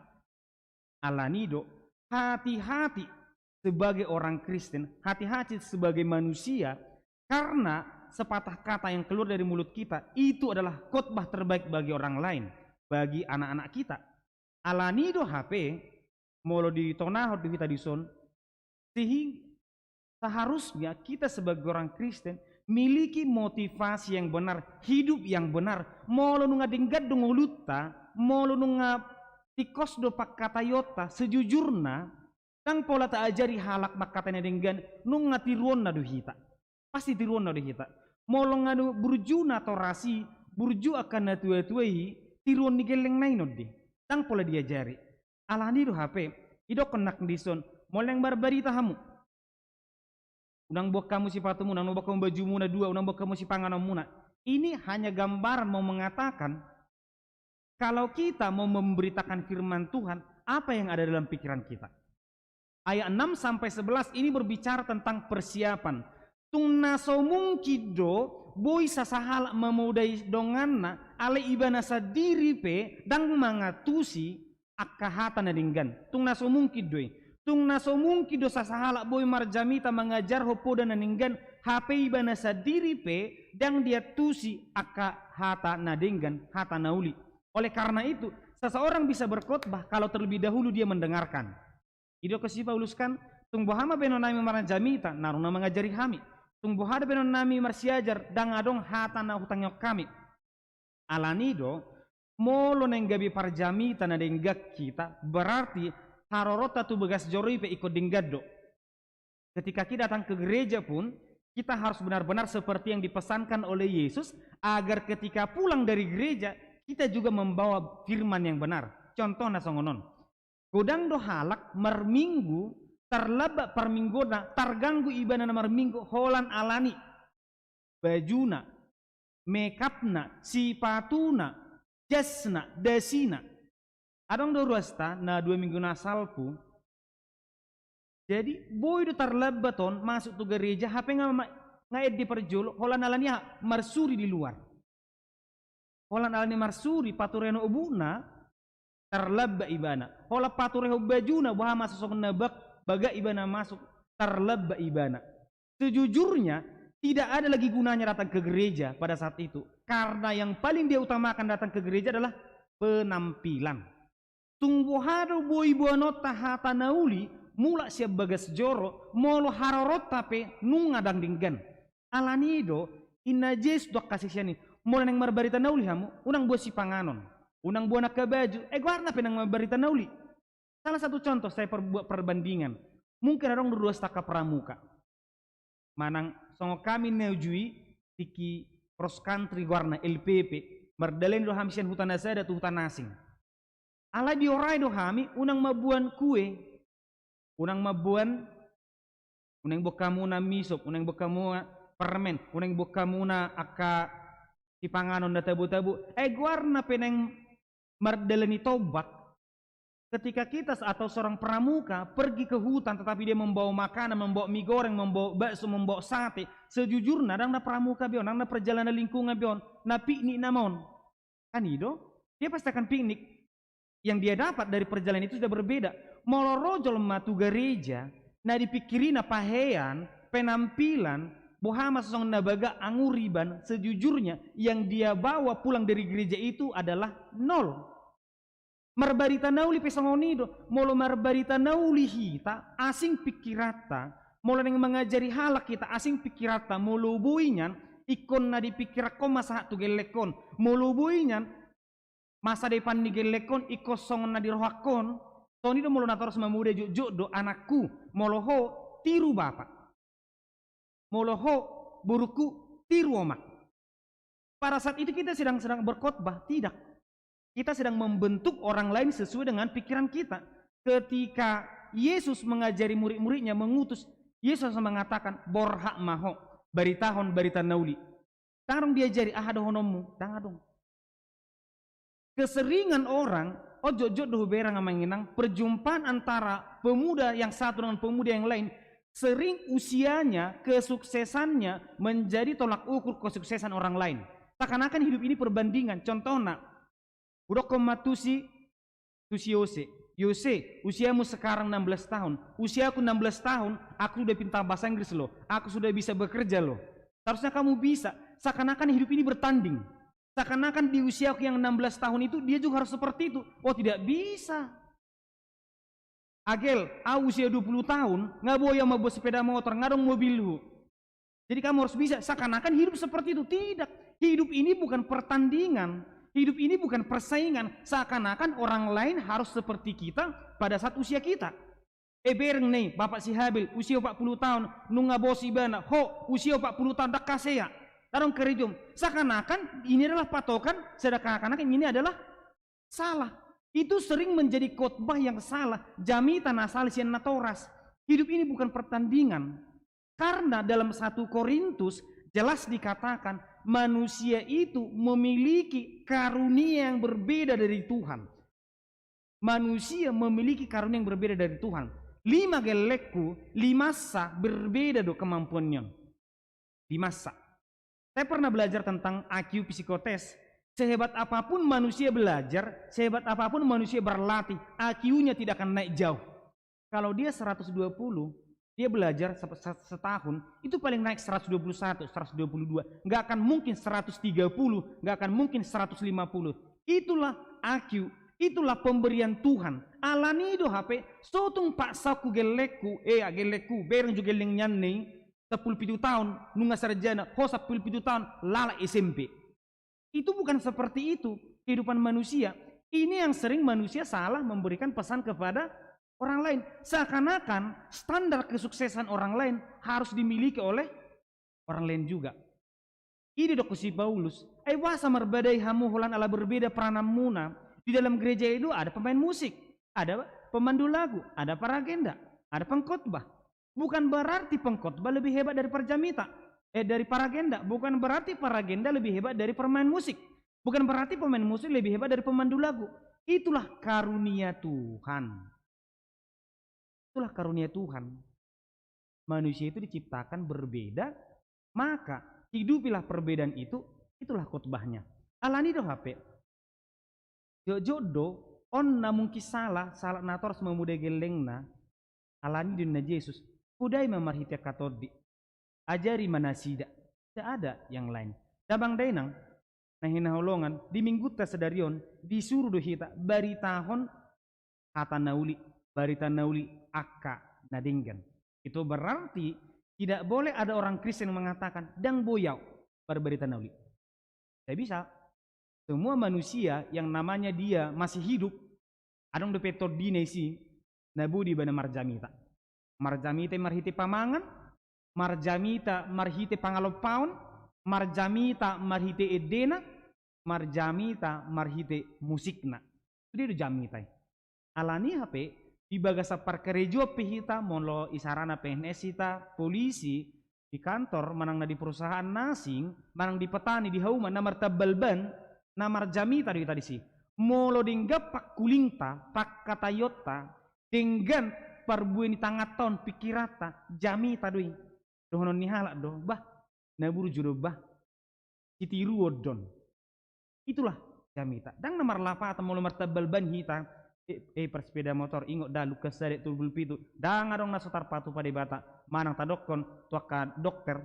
Alani do, hati-hati sebagai orang Kristen, hati-hati sebagai manusia, karena sepatah kata yang keluar dari mulut kita itu adalah khotbah terbaik bagi orang lain, bagi anak-anak kita. Alani do hape, molo ditonahon do hita dison, sehingga seharusnya kita sebagai orang Kristen miliki motivasi yang benar, hidup yang benar. Molo nunga denggan do ngolunta, molo nunga tingkos do pangkataionta, sejujurna, ndang pola taajari halak mangkatai na denggan, nunga tiruonna do hita. Pasti tiruonna do hita. Molo nga burju natoras i, burju angka na tua-tua i, tiruon ni gellengna i non do i. Ndang pola diajari. Alani do hape, idokkon nang dison, molo naeng marbarita hamu, unang boan hamu sipatumuna, unang boan hamu bajumuna dua, unang boan hamu sipanganonmuna. Ini hanya gambaran mau mengatakan, kalau kita mau memberitakan firman Tuhan, apa yang ada dalam pikiran kita? Ayat enam sampai sebelas ini berbicara tentang persiapan. Tung na so mungkin do boi sasahalak mamodai donganna, alai ibana sandiri pe ndang mangantusi angka hata na denggan. Tung na so mungkin do i. Tung na so mungkin do sasahalak boi marjamita mangajarhon poda na denggan, hape ibana sandiri pe ndang diantusi angka hata na denggan, hata na uli. Oleh karena itu, seseorang bisa berkhotbah kalau terlebih dahulu dia mendengarkan. Idokkon si Paulus kan, tung boha ma baenonnami marjamita, na adong na mangajari hami. Tung boha do baenonnami marsiajar, ndang adong hata na hutangihon hami. Alani do, molo naeng gabe parjamita na denggan hita, berarti haroronta tu bagas joro i pe ingkon denggan do. Ketika kita datang ke gereja pun, kita harus benar-benar seperti yang dipesankan oleh Yesus, agar ketika pulang dari gereja, kita juga membawa firman yang benar. Contohna songon on. Godang do halak marminggu, tarlambat parmingguonna, targanggu ibana na marminggu holan alani bajuna, makeupna, sipatuna, jasna, dasina. Adong do ruasta na dua minggu na salpu. Jadi boi do tarlambat on masuk tu gareja, hape nga ma-, nga ende parjolo, holan alani aha? Marsuri di luar. Holan alani marsuri, paturehon ombukna, tarlambat ibana. Holan paturehon bajuna, boha ma so songon na bag-, bagak ibana masuk, tarlambat ibana. Sejujurnya, tidak ada lagi gunanya datang ke gereja pada saat itu. Karena yang paling dia utamakan datang ke gereja adalah penampilan. Tung boha do boi boanonta hata na uli, mulak sian bagas joro, molo haroronta pe nunga ndang denggan. Alani do, ninna Jesus tu angka sisean i, molo naeng marbarita na uli hamu, unang boan sipanganon, unang boan angka baju, eh, goarna pe naeng marbarita na uli. Salah satu contoh, saya perbuat perbandingan. Mungkin adong do ruasta angka pramuka. Manang songon hami na uju i, tingki cross country goarna, L P P, mardalani do hami sian huta na sada tu huta na asing. Alai diorai do hami, unang mamboan kue, unang mamboan, unang boan hamuna misop, unang boan hamuna permen, unang boan hamuna angka sipanganon na tabo-tabo. Eh, goarna pe naeng mardalani tombak. Ketika kita atau seorang pramuka pergi ke hutan, tetapi dia membawa makanan, membawa mie goreng, membawa bakso, membawa sate, sejujurna ndang na pramuka be on, ndang na perjalanan lingkungan be on, na piknik nama on. Kan i do, dia pasti akan piknik. Yang dia dapat dari perjalanan itu sudah berbeda. Molo ro jolma tu gareja, na dipikirina pahean, penampilan, Boha ma songon na bagak anguriban, sejujurnya yang dia bawa pulang dari gereja itu adalah nol. Marbarita na uli pe songon i do, molo marbarita na uli hita, asing pikiranta, molo naeng mangajari halak hita, asing pikiranta, molo boi nian, ingkon na dipikirhon ma sahat tu gellengkon, molo boi nian, masa depan ni gellengkon ingkon songon na dirohahon, songon i do molo natorus mamodai jotjot do anakku, molo ho, tiru bapa. Molo ho, borungku, tiru omak. Pada saat itu kita sedang, sedang berkhotbah, tidak. Kita sedang membentuk orang lain sesuai dengan pikiran kita. Ketika Yesus mengajari murid-muridnya, mengutus, Yesus langsung mengatakan, borhat ma ho, baritahon barita na uli. Ndang adong diajari, aha dohononmu, ndang adong. Keseringan orang, o jotjot do hubereng amang inang, perjumpaan antara pemuda yang satu dengan pemuda yang lain, sering usianya, kesuksesannya menjadi tolak ukur kesuksesan orang lain. Seakan-akan hidup ini perbandingan. Contohna, hudokkon ma tusi, tusi Yose. Yose, usiamu sekarang enam belas tahun. Usiaku enam belas tahun, aku sudah pintar bahasa Inggris loh. Aku sudah bisa bekerja loh. Seharusnya kamu bisa. Seakan-akan hidup ini bertanding. Seakan-akan di usiaku yang enam belas tahun itu, dia juga harus seperti itu. Oh, tidak bisa. Agel, au usia dua puluh tahun, nga boi au mamboan sepeda motor, nga adong mobilhu. Jadi kamu harus bisa, seakan-akan hidup seperti itu. Tidak. Hidup ini bukan pertandingan. Hidup ini bukan persaingan. Seakan-akan orang lain harus seperti kita pada saat usia kita. E bereng ne i, bapak si Habil, usia opat puluh tahun, nunga bos ibana, ho, usia opat puluh tahun, ndang hasea. Ndang adong karejom. Seakan-akan ini adalah patokan, seakan-akan ini adalah salah. Itu sering menjadi khotbah yang salah. Jamita na salah sian natoras. Hidup ini bukan pertandingan. Karena dalam satu Korintus jelas dikatakan, manusia itu memiliki karunia yang berbeda dari Tuhan. Manusia memiliki karunia yang berbeda dari Tuhan. Lima gellengku, limansa berbeda do kemampuannya. Limansa. Saya pernah belajar tentang I Q psikotes. Sehebat apapun manusia belajar, sehebat apapun manusia berlatih, I Q-nya tidak akan naik jauh. Kalau dia seratus dua puluh, dia belajar se-, se-, setahun, itu paling naik seratus dua puluh satu, seratus dua puluh dua. Nggak akan mungkin seratus tiga puluh, nggak akan mungkin seratus lima puluh. Itulah I Q, itulah pemberian Tuhan. Alani do hape, sotung paksaonku gellengku, eh, gellengku, bereng jo gelleng nian ne i, sampulu pitu taon, nunga sarjana, ho sampulu pitu taon, lalap S M P. Itu bukan seperti itu kehidupan manusia. Ini yang sering manusia salah memberikan pesan kepada orang lain. Seakan-akan standar kesuksesan orang lain harus dimiliki oleh orang lain juga. I do didok si Paulus, ai boasa marbadai hamu holan ala berbeda perananmuna. Di dalam gereja i do ada pemain musik, ada pemandu lagu, ada paragenda, ada pengkhotbah. Bukan berarti pengkhotbah lebih hebat dari parjamita, eh, dari paragenda. Bukan berarti paragenda lebih hebat dari pemain musik. Bukan berarti pemain musik lebih hebat dari pemandu lagu. Itulah karunia Tuhan. Itulah karunia Tuhan. Manusia itu diciptakan berbeda, maka hidupilah perbedaan itu, itulah khotbahnya. Alani do hape. Jotjot do, on na mungkin salah, salah natoras mamodai gellengna, alani do ninna Jesus, podai ma marhite angka tondi. Ajari ma nasida. Tidak ada yang lain. Damang dainang, na hinaholongan, di minggunta sadari on, disuru do hita, baritahon hata na uli, barita na uli, angka na denggan. Itu berarti tidak boleh ada orang Kristen mengatakan, ndang boi au marbarita na uli. Tidak bisa. Semua manusia yang namanya dia masih hidup, adong dope tondina disi, na boi do ibana marjamita. Marjamita marhite pamangan, marjamita marhite pangalompaon, marjamita marhite endena, marjamita marhite musikna. Sude do jamita i. Alani hape, di bagasan parkarejoan pe hita, molo isarana P N S hita, polisi, di kantor, manang na di perusahaan na asing, manang di petani, di hauma, na martambal ban, na marjamita do hita disi. Molo denggan pangkulingta, pangkataionta, denggan parbue ni tanganta on, pikiranta, jamita do i. Dohonon ni halak do, bah, na burju do bah. Sitiruon do on. Itulah jamita. Ndang na marlapatan molo martambal ban hita, eh, eh, parsepeda motor, ingot da, lukas sada, tumbul pitu. Ndang adong na so tarpatupa Debata, manang tadokkon tu angka dokter.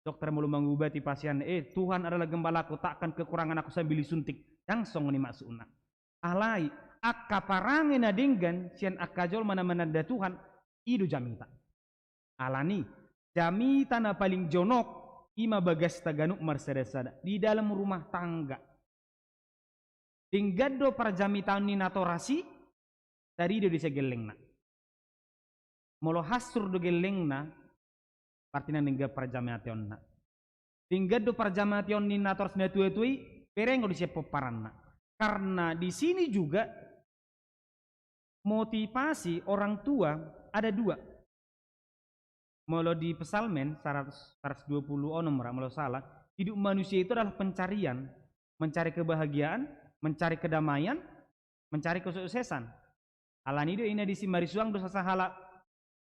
dokter molo mangubati pasienna, "Eh, Tuhan adalah gembalaku, takkan kekurangan aku sambil disuntik." Ndang songon i maksudna. Alai angka parange na denggan sian angka jolma na mananda Tuhan, i do jamita. Alani jamita na paling jonok, i ma bagasta ganup marsada-sada di dalam rumah tangga. Denggan do parjamitaon ni natoras i, tarido do disi gellengna. Molo hansur do gellengna, berarti ndang denggan parjamitaonna. Denggan do parjamitaon ni natoras na tua-tua i, bereng do disi pomparanna. Karena di sini juga motivasi orang tua ada dua. Molo di Psalmen seratus, seratus dua puluh onom ra, molo salah, hidup manusia itu adalah pencarian, mencari kebahagiaan, mencari kedamaian, mencari kesuksesan. Alani do i na disi marisuang do sasahalak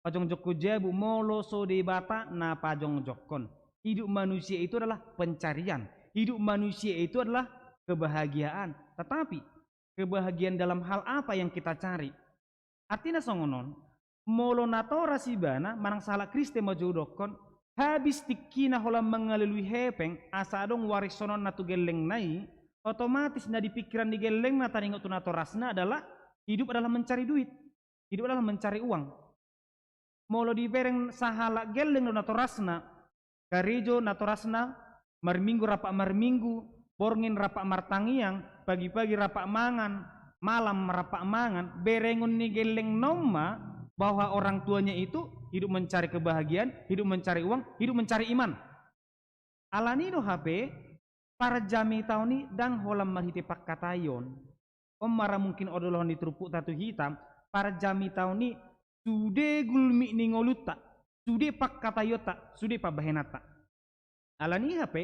pajongjongkon jabu, molo so Debata na pajongjongkon. Hidup manusia itu adalah pencarian. Hidup manusia itu adalah kebahagiaan. Tetapi kebahagiaan dalam hal apa yang kita cari? Artina songon on, molo natoras ibana, manang sahalak Kristen ma jo hudokkon, habis tingkina holan mangalului hepeng asa adong warisononna tu gellengna i, otomatis na di pikiran ni gellengna taringot tu natorasna adalah hidup adalah mencari duit, hidup adalah mencari uang. Molo dibereng sahalak gelleng do natorasna, karejo natorasna, marminggu rap marminggu, borngin rap martangiang, pagi-pagi rap mangan, malam rap mangan, berengon ni gellengna on ma bahwa orang tuanya itu hidup mencari kebahagiaan, hidup mencari uang, hidup mencari iman. Alani do hape, parjamitaon i ndang holan marhite pangkataion. On ma ra mungkin odolhon ni turpukta tu hita, parjamitaon i sude gulmit ni ngolunta, sude pangkataionta, sude pambahenanta. Alani hape,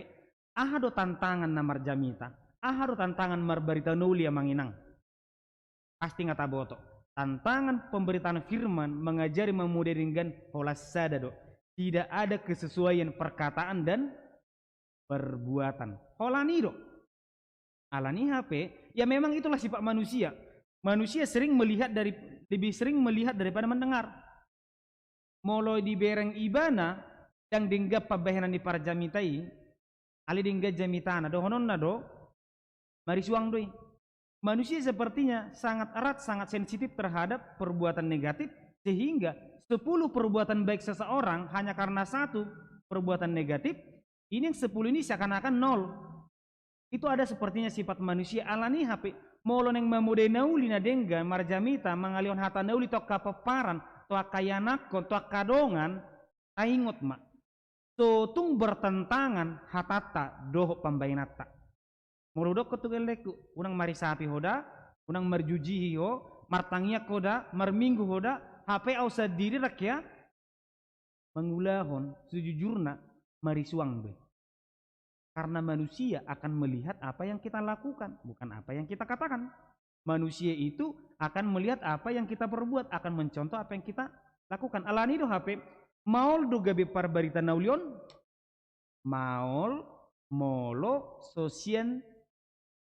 aha do tantangan na marjamita, aha do tantangan marbarita na uli, amang inang? Pasti nga taboto. Tantangan pemberitaan firman mengajari mamodai denggan holan sada do. Tidak ada kesesuaian perkataan dan perbuatan. Holan i do. Alani hape, ya memang itulah sifat manusia. Manusia sering melihat dari, lebih sering melihat daripada mendengar. Molo dibereng ibana, ndang denggan pambahenan ni parjamita i, alai denggan jamitana, dohononna do, marisuang do i. Manusia sepertinya sangat erat, sangat sensitif terhadap perbuatan negatif, sehingga sepuluh perbuatan baik seseorang hanya karena satu perbuatan negatif, ini yang sepuluh ini seakan-akan nol. Itu ada sepertinya sifat manusia. Alani hape, molo naeng mamodai na uli na denggan, marjamita, mangalehon hata na uli tu angka pomparan, tu angka ianakhon, tu angka dongan, taingot ma, so tung bertentangan hatanta dohot pambahenanta. Molo hudokkon tu gellengku, unang marisapi ho da, unang marjujihi ho, martangiang ho da, marminggu ho da, hape au sandiri rangkea mangulahon, sejujurna marisuang do i. Karena manusia akan melihat apa yang kita lakukan, bukan apa yang kita katakan. Manusia itu akan melihat apa yang kita perbuat, akan mencontoh apa yang kita lakukan. Alani do hape, maol do gabe parbarita na uli on, maol molo so sian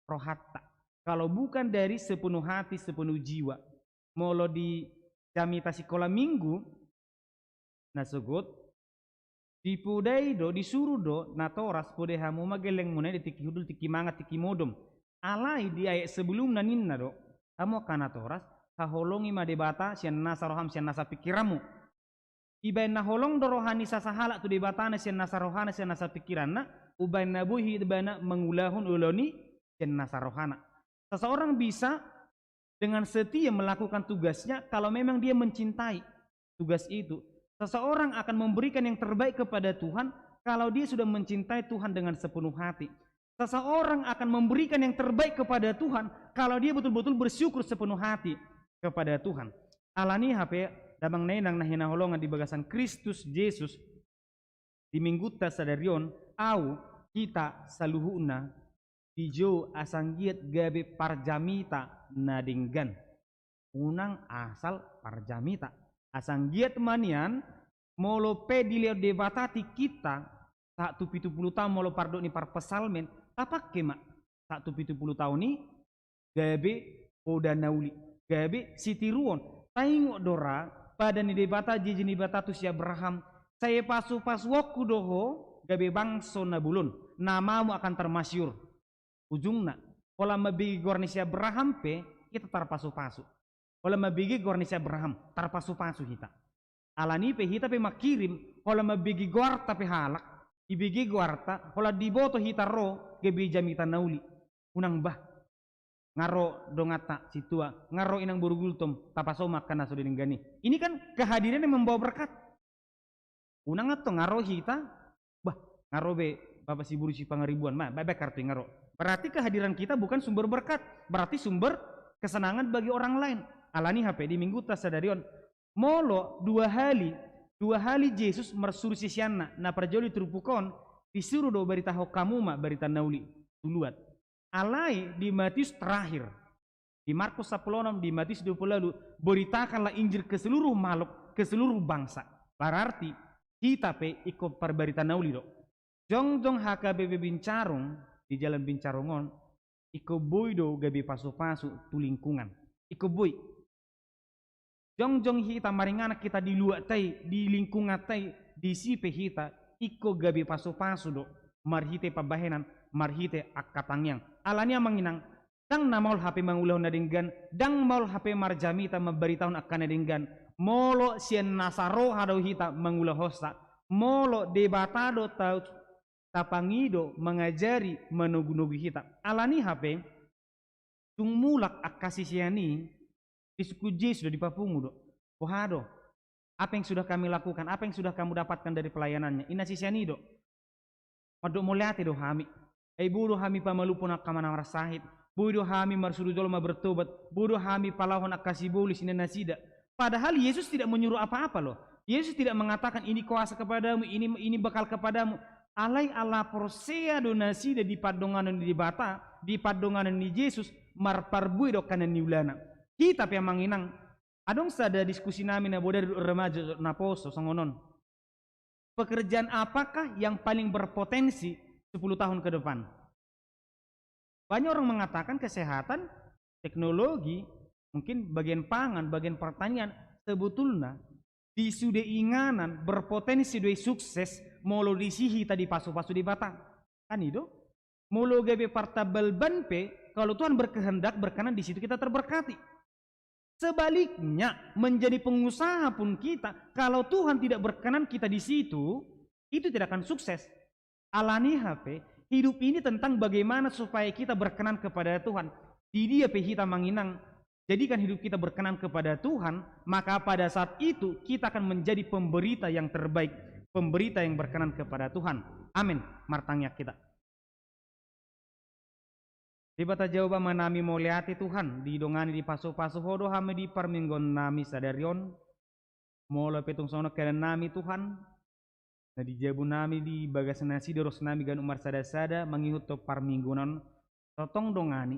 rohanta. Kalau bukan dari sepenuh hati, sepenuh jiwa. Molo di jamita sikola minggu, na sogot, dipodai do, disuru do natoras, podai hamu ma gellengmuna i di tingki hundul, tingki mangan, tingki modom. Alai di ayat sebelumna ninna do, hamu angka natoras, haholongi ma Debata sian nasa roham, sian nasa pingkiranmu. Dibaen na holong do roha ni sasahalak tu Debatana sian nasa rohana, sian nasa pingkiranna, umbaen na boi ibana mangulahon ulaon i sian nasa rohana. Seseorang bisa dengan setia melakukan tugasnya kalau memang dia mencintai tugas itu. Seseorang akan memberikan yang terbaik kepada Tuhan kalau dia sudah mencintai Tuhan dengan sepenuh hati. Seseorang akan memberikan yang terbaik kepada Tuhan kalau dia betul-betul bersyukur sepenuh hati kepada Tuhan. Alani hape, damang dainang na hinaholongan di bagasan Kristus Jesus, di minggunta sadari on, au, hita saluhutna dijou asa anggiat gabe parjamita na denggan. Unang asal parjamita. Asa anggiat ma nian, molo pe dilehon Debata tingkinta, sahat tu pitu pulu taon, molo pardok ni parpsalmen, tapangke ma sahat tu pitu pulu taon i gabe poda na uli, gabe sitiruon. Taingot do ra padan ni Debata, janji ni Debata tu si Abraham, sai pasu-pasuonku do ho gabe bangso na bolon, namamu akan termasyhur. Ujungna, holan mambege goar ni si Abraham pe hita tarpasupasu. Holan mambege goar ni si Abraham, tarpasupasu hita. Alani i pe hita pe mangkirim, holan mambege goarta pe halak, dibege goarta, holan diboto hita ro gabe jamita na uli. Unang bah, nga ro donganta sintua, nga ro inang boru Gultom, tapasomu angka na so denggan i. Ini kan kehadiran yang membawa berkat. Unang antong nga ro hita, bah, nga ro be Bapak Siboru Sipangaribuan, ma, baik, baik kartu nga ro. Berarti kehadiran kita bukan sumber berkat, berarti sumber kesenangan bagi orang lain. Alani i hape di mingguta sadari on, molo dua hali, dua hali Jesus marsuru siseanna, na parjolo di turpuk on, disuru do baritahon hamu ma barita na uli, tu luat. Alai di Matius terakhir, di Markus sampulu onom, di Matius dua pulu ualu, beritakanlah Injil ke seluruh makhluk, ke seluruh bangsa. Berarti hita pe ingkon parbarita na uli do. Jongjong H K B P Bincarung, di Jalan Bincarung on, ingkon boi do gabe pasupasu tu lingkungan. Ingkon boi. Jongjong hita maringanan hita di luatta i, di lingkunganta i, disi pe hita ingkon gabe pasupasu do, marhite pambahenan, marhite angka tangiang. Alani i amang inang, ndang na maol hape mangulahon na denggan, ndang maol hape marjamita mambaritahon angka na denggan, molo sian nasa roha do hita mangulahonsa, molo Debata do ta-, tapangido, mangajari, manogunogu hita. Alani i hape, tung mulak angka sisean i, disungkun Jesus do, dipapungu do. Boha do? Apa yang sudah kami lakukan? Apa yang sudah kamu dapatkan dari pelayanannya? Inna sisean i do. Mandok mauliate do hami. Ai boi do hami pamalumhon angka na marsahit. Boi do hami marsuru jolma bertobat. Boi do hami palaohon angka sibolis, inna nasida. Padahal Yesus tidak menyuruh apa-apa loh. Yesus tidak mengatakan, "Ini kuasa kepadamu, ini, ini bekal kepadamu." Alai ala porsea do nasida di pandonganon ni Debata, di pandonganon ni Jesus, marparbue do angka na niulana. Hita pe amang inang, adong sada diskusi nami na bodari dohot remaja naposo songon on. Pekerjaan apakah yang paling berpotensi sepuluh tahun ke depan? Banyak orang mengatakan kesehatan, teknologi, mungkin bagian pangan, bagian pertanian, sebetulna di sude inganan berpotensi do i sukses molo disi hita dipasupasu Debata. Kan i do? Molo gabe partambal ban pe, kalau Tuhan berkehendak, berkenan, di situ kita terberkati. Sebaliknya, menjadi pengusaha pun kita, kalau Tuhan tidak berkenan kita di situ, itu tidak akan sukses. Alani i hape, hidup ini tentang bagaimana supaya kita berkenan kepada Tuhan. Di dia pe hita amang inang, jadikan hidup kita berkenan kepada Tuhan, maka pada saat itu kita akan menjadi pemberita yang terbaik, pemberita yang berkenan kepada Tuhan. Amin. Martangiang hita. Debata Jahowa, ma hami mauliate Tuhan, didongani, dipasupasu Ho do hami di parmingguon nami sadari on. Molo pe tung songon on keadaan nami Tuhan, na di jabu nami, di bagas nasida, ros nami ganup marsadasada mangihuthon parmingguon on, tongtong dongani,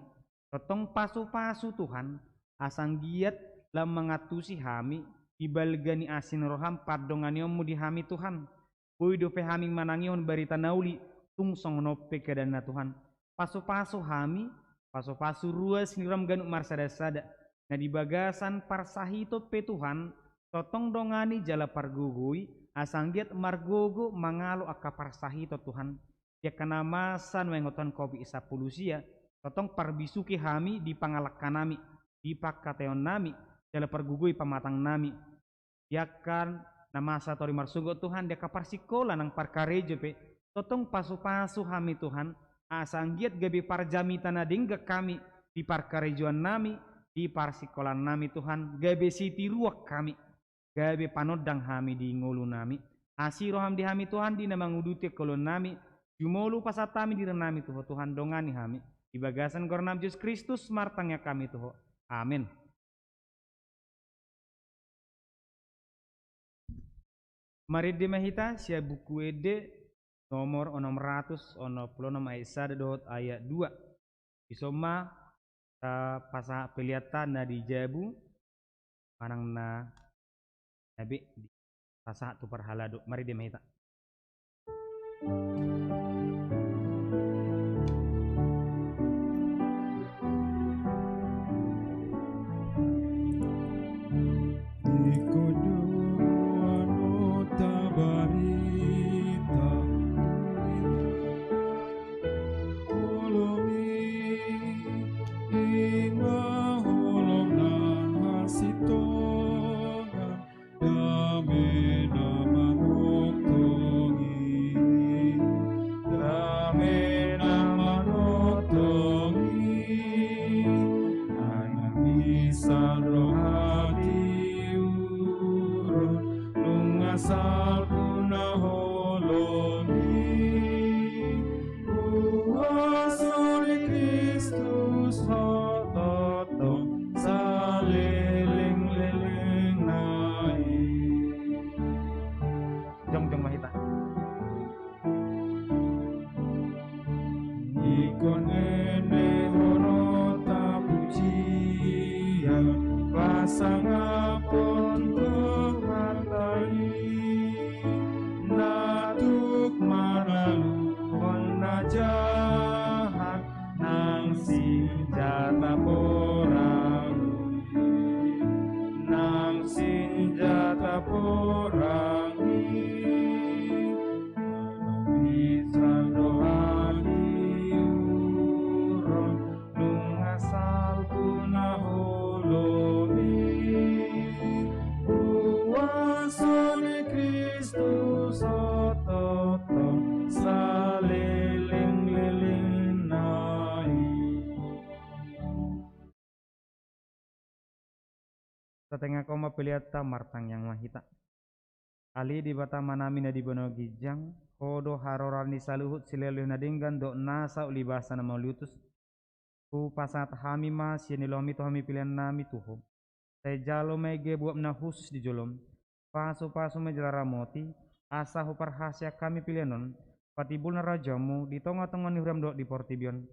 tongtong pasupasu Tuhan, asa anggiat lam mangantusi hami di balga ni asi ni roham, pandonganionmu di hami Tuhan. Boi dope hami manangihon barita na uli, tung songon on pe keadaanna Tuhan. Pasupasu hami, pasupasu ruas ni roham ganup marsadasada. Na di bagasan parsahiton pe Tuhan, tongtong dongani jala pargogoi, asa anggiat margogo mangalo angka parsahiton Tuhan. Di angka na masa nuaeng on Tuhan covid sampulu sia, tongtong parbisuhi hami di pangalangka nami, di pangkataion nami, jala pargogoi pamatang nami. Di angka na masa tori marsogot Tuhan, di angka parsingkola nang parkarejo pe, tongtong pasupasu hami Tuhan, asa anggiat gabe parjamita na denggan hami di parkarejoan nami, di parsingkolaan nami Tuhan, gabe sitiruon hami, gabe panondang hami di ngolu nami. Asi roham di hami Tuhan, di na manguduti angka ulaon nami, jumolo pasahat hami diri nami tu Ho Tuhan, dongani hami. Di bagasan goarnam Jesus Kristus, martangiang hami tu Ho. Amin. Marende ma hita sian Buku Ende nomor onom ratus onom pulu onom, ayat sada dohot ayat dua. Dison ma, eh, pasahat peleanta na di jabu, manang na, na be dipasahat tu parhalado. Marende ma hita. Di koduan ota barita, Isandro hatiuron nunga salpu na holom i, huaso ni Kristus ho tongtong salelenglelengna i. Jongjong ma hita. Ingkon endehononta pujian pasangaphon tu Tuhanta i, na tuk manaluhon na jahat nang sinjata porang i, nang sinjata porang i. Isandro hatiuron nunga salpu na holom i, huaso ni Kristus ho tongtong salelenglelengna i. Satengahon ma peleanta, martangiang ma hita. Ale Debata Amanami na di banua ginjang, Ho do haroroan ni saluhut silehonlehon na denggan dohot na saut libasa na mauliutus. Hupasahat hami ma sian ni rohaM i tu hami peleannami tu Ho. Sai jalo ma i gabe uap na hushus di joloM. Pasupasu ma i jala ramoti, asa huparhaseang hami pelean on, patimbul harajaonMu di tongatonga ni huriaM dohot di portibi on.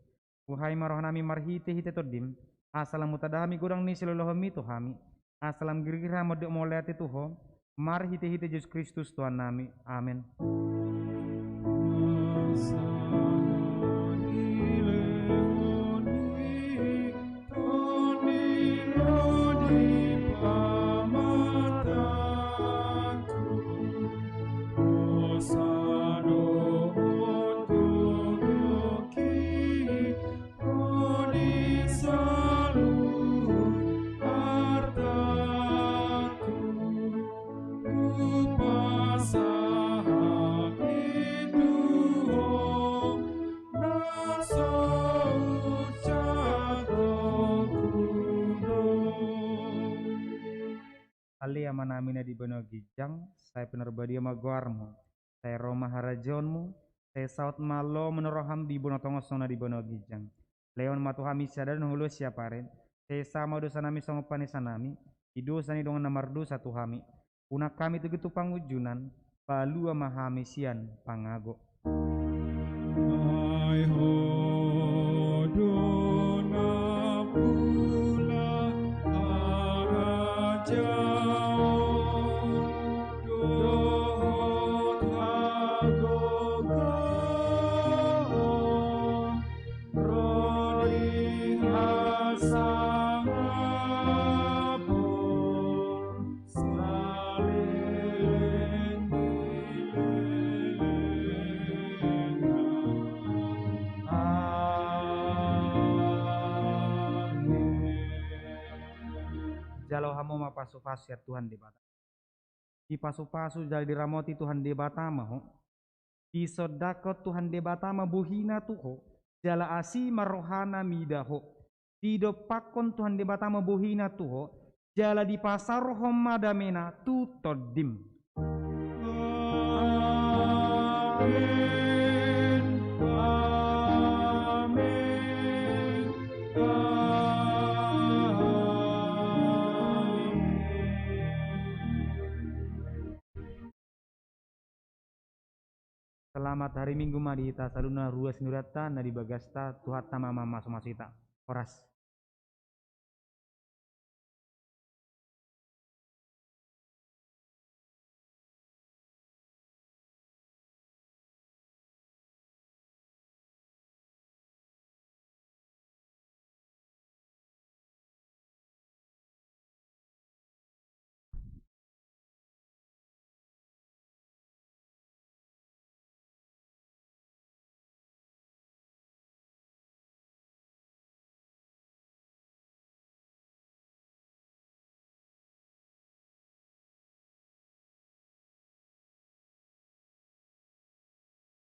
Buhai ma rohanami marhitehite TondiM, asa lam hutanda hami godang ni silehonlehonMi tu hami, asa lam girgir hami mandok mauliate tu Ho, marhitehite Jesus Kristus Tuhannami. Amen. Ho di saluhut artaku, hupasahat i tu Ho, na so hujalo do. Ale Amanami na di banua ginjang, sai pinarbadia ma goarMu, sai ro ma harajaonMu, sai saut ma lomo ni rohaM di banua tonga on songon na di banua ginjang. Lehon ma tu hami sadari on hangoluan siapari, sesa ma dosanami songon panesanami di dosa ni dongan na mardosa tu hami. Unang hami togihon tu pangunjunan, palua ma hami sian pangago. Ai Ho do nampuna harajaon dohot hagogoon, ro di hasangapon saleleng ni lelengna. Amen. Jalo hamu ma pasupasu sian Tuhan Debata. Dipasupasu jala diramoti Tuhan Debata ma ho. Disondangkon Tuhan Debata ma bohina tu ho, jala asi ma rohana mida ho. Didompakkon Tuhan Debata ma bohina tu ho, jala dipasaorhon ma damena tu tondim. Amen. Amen. Amen. Selamat hari Minggu ma di hita saluhutna, ruas ni hurianta na di bagasta, Tuhanta ma mamasumasu hita. Horas.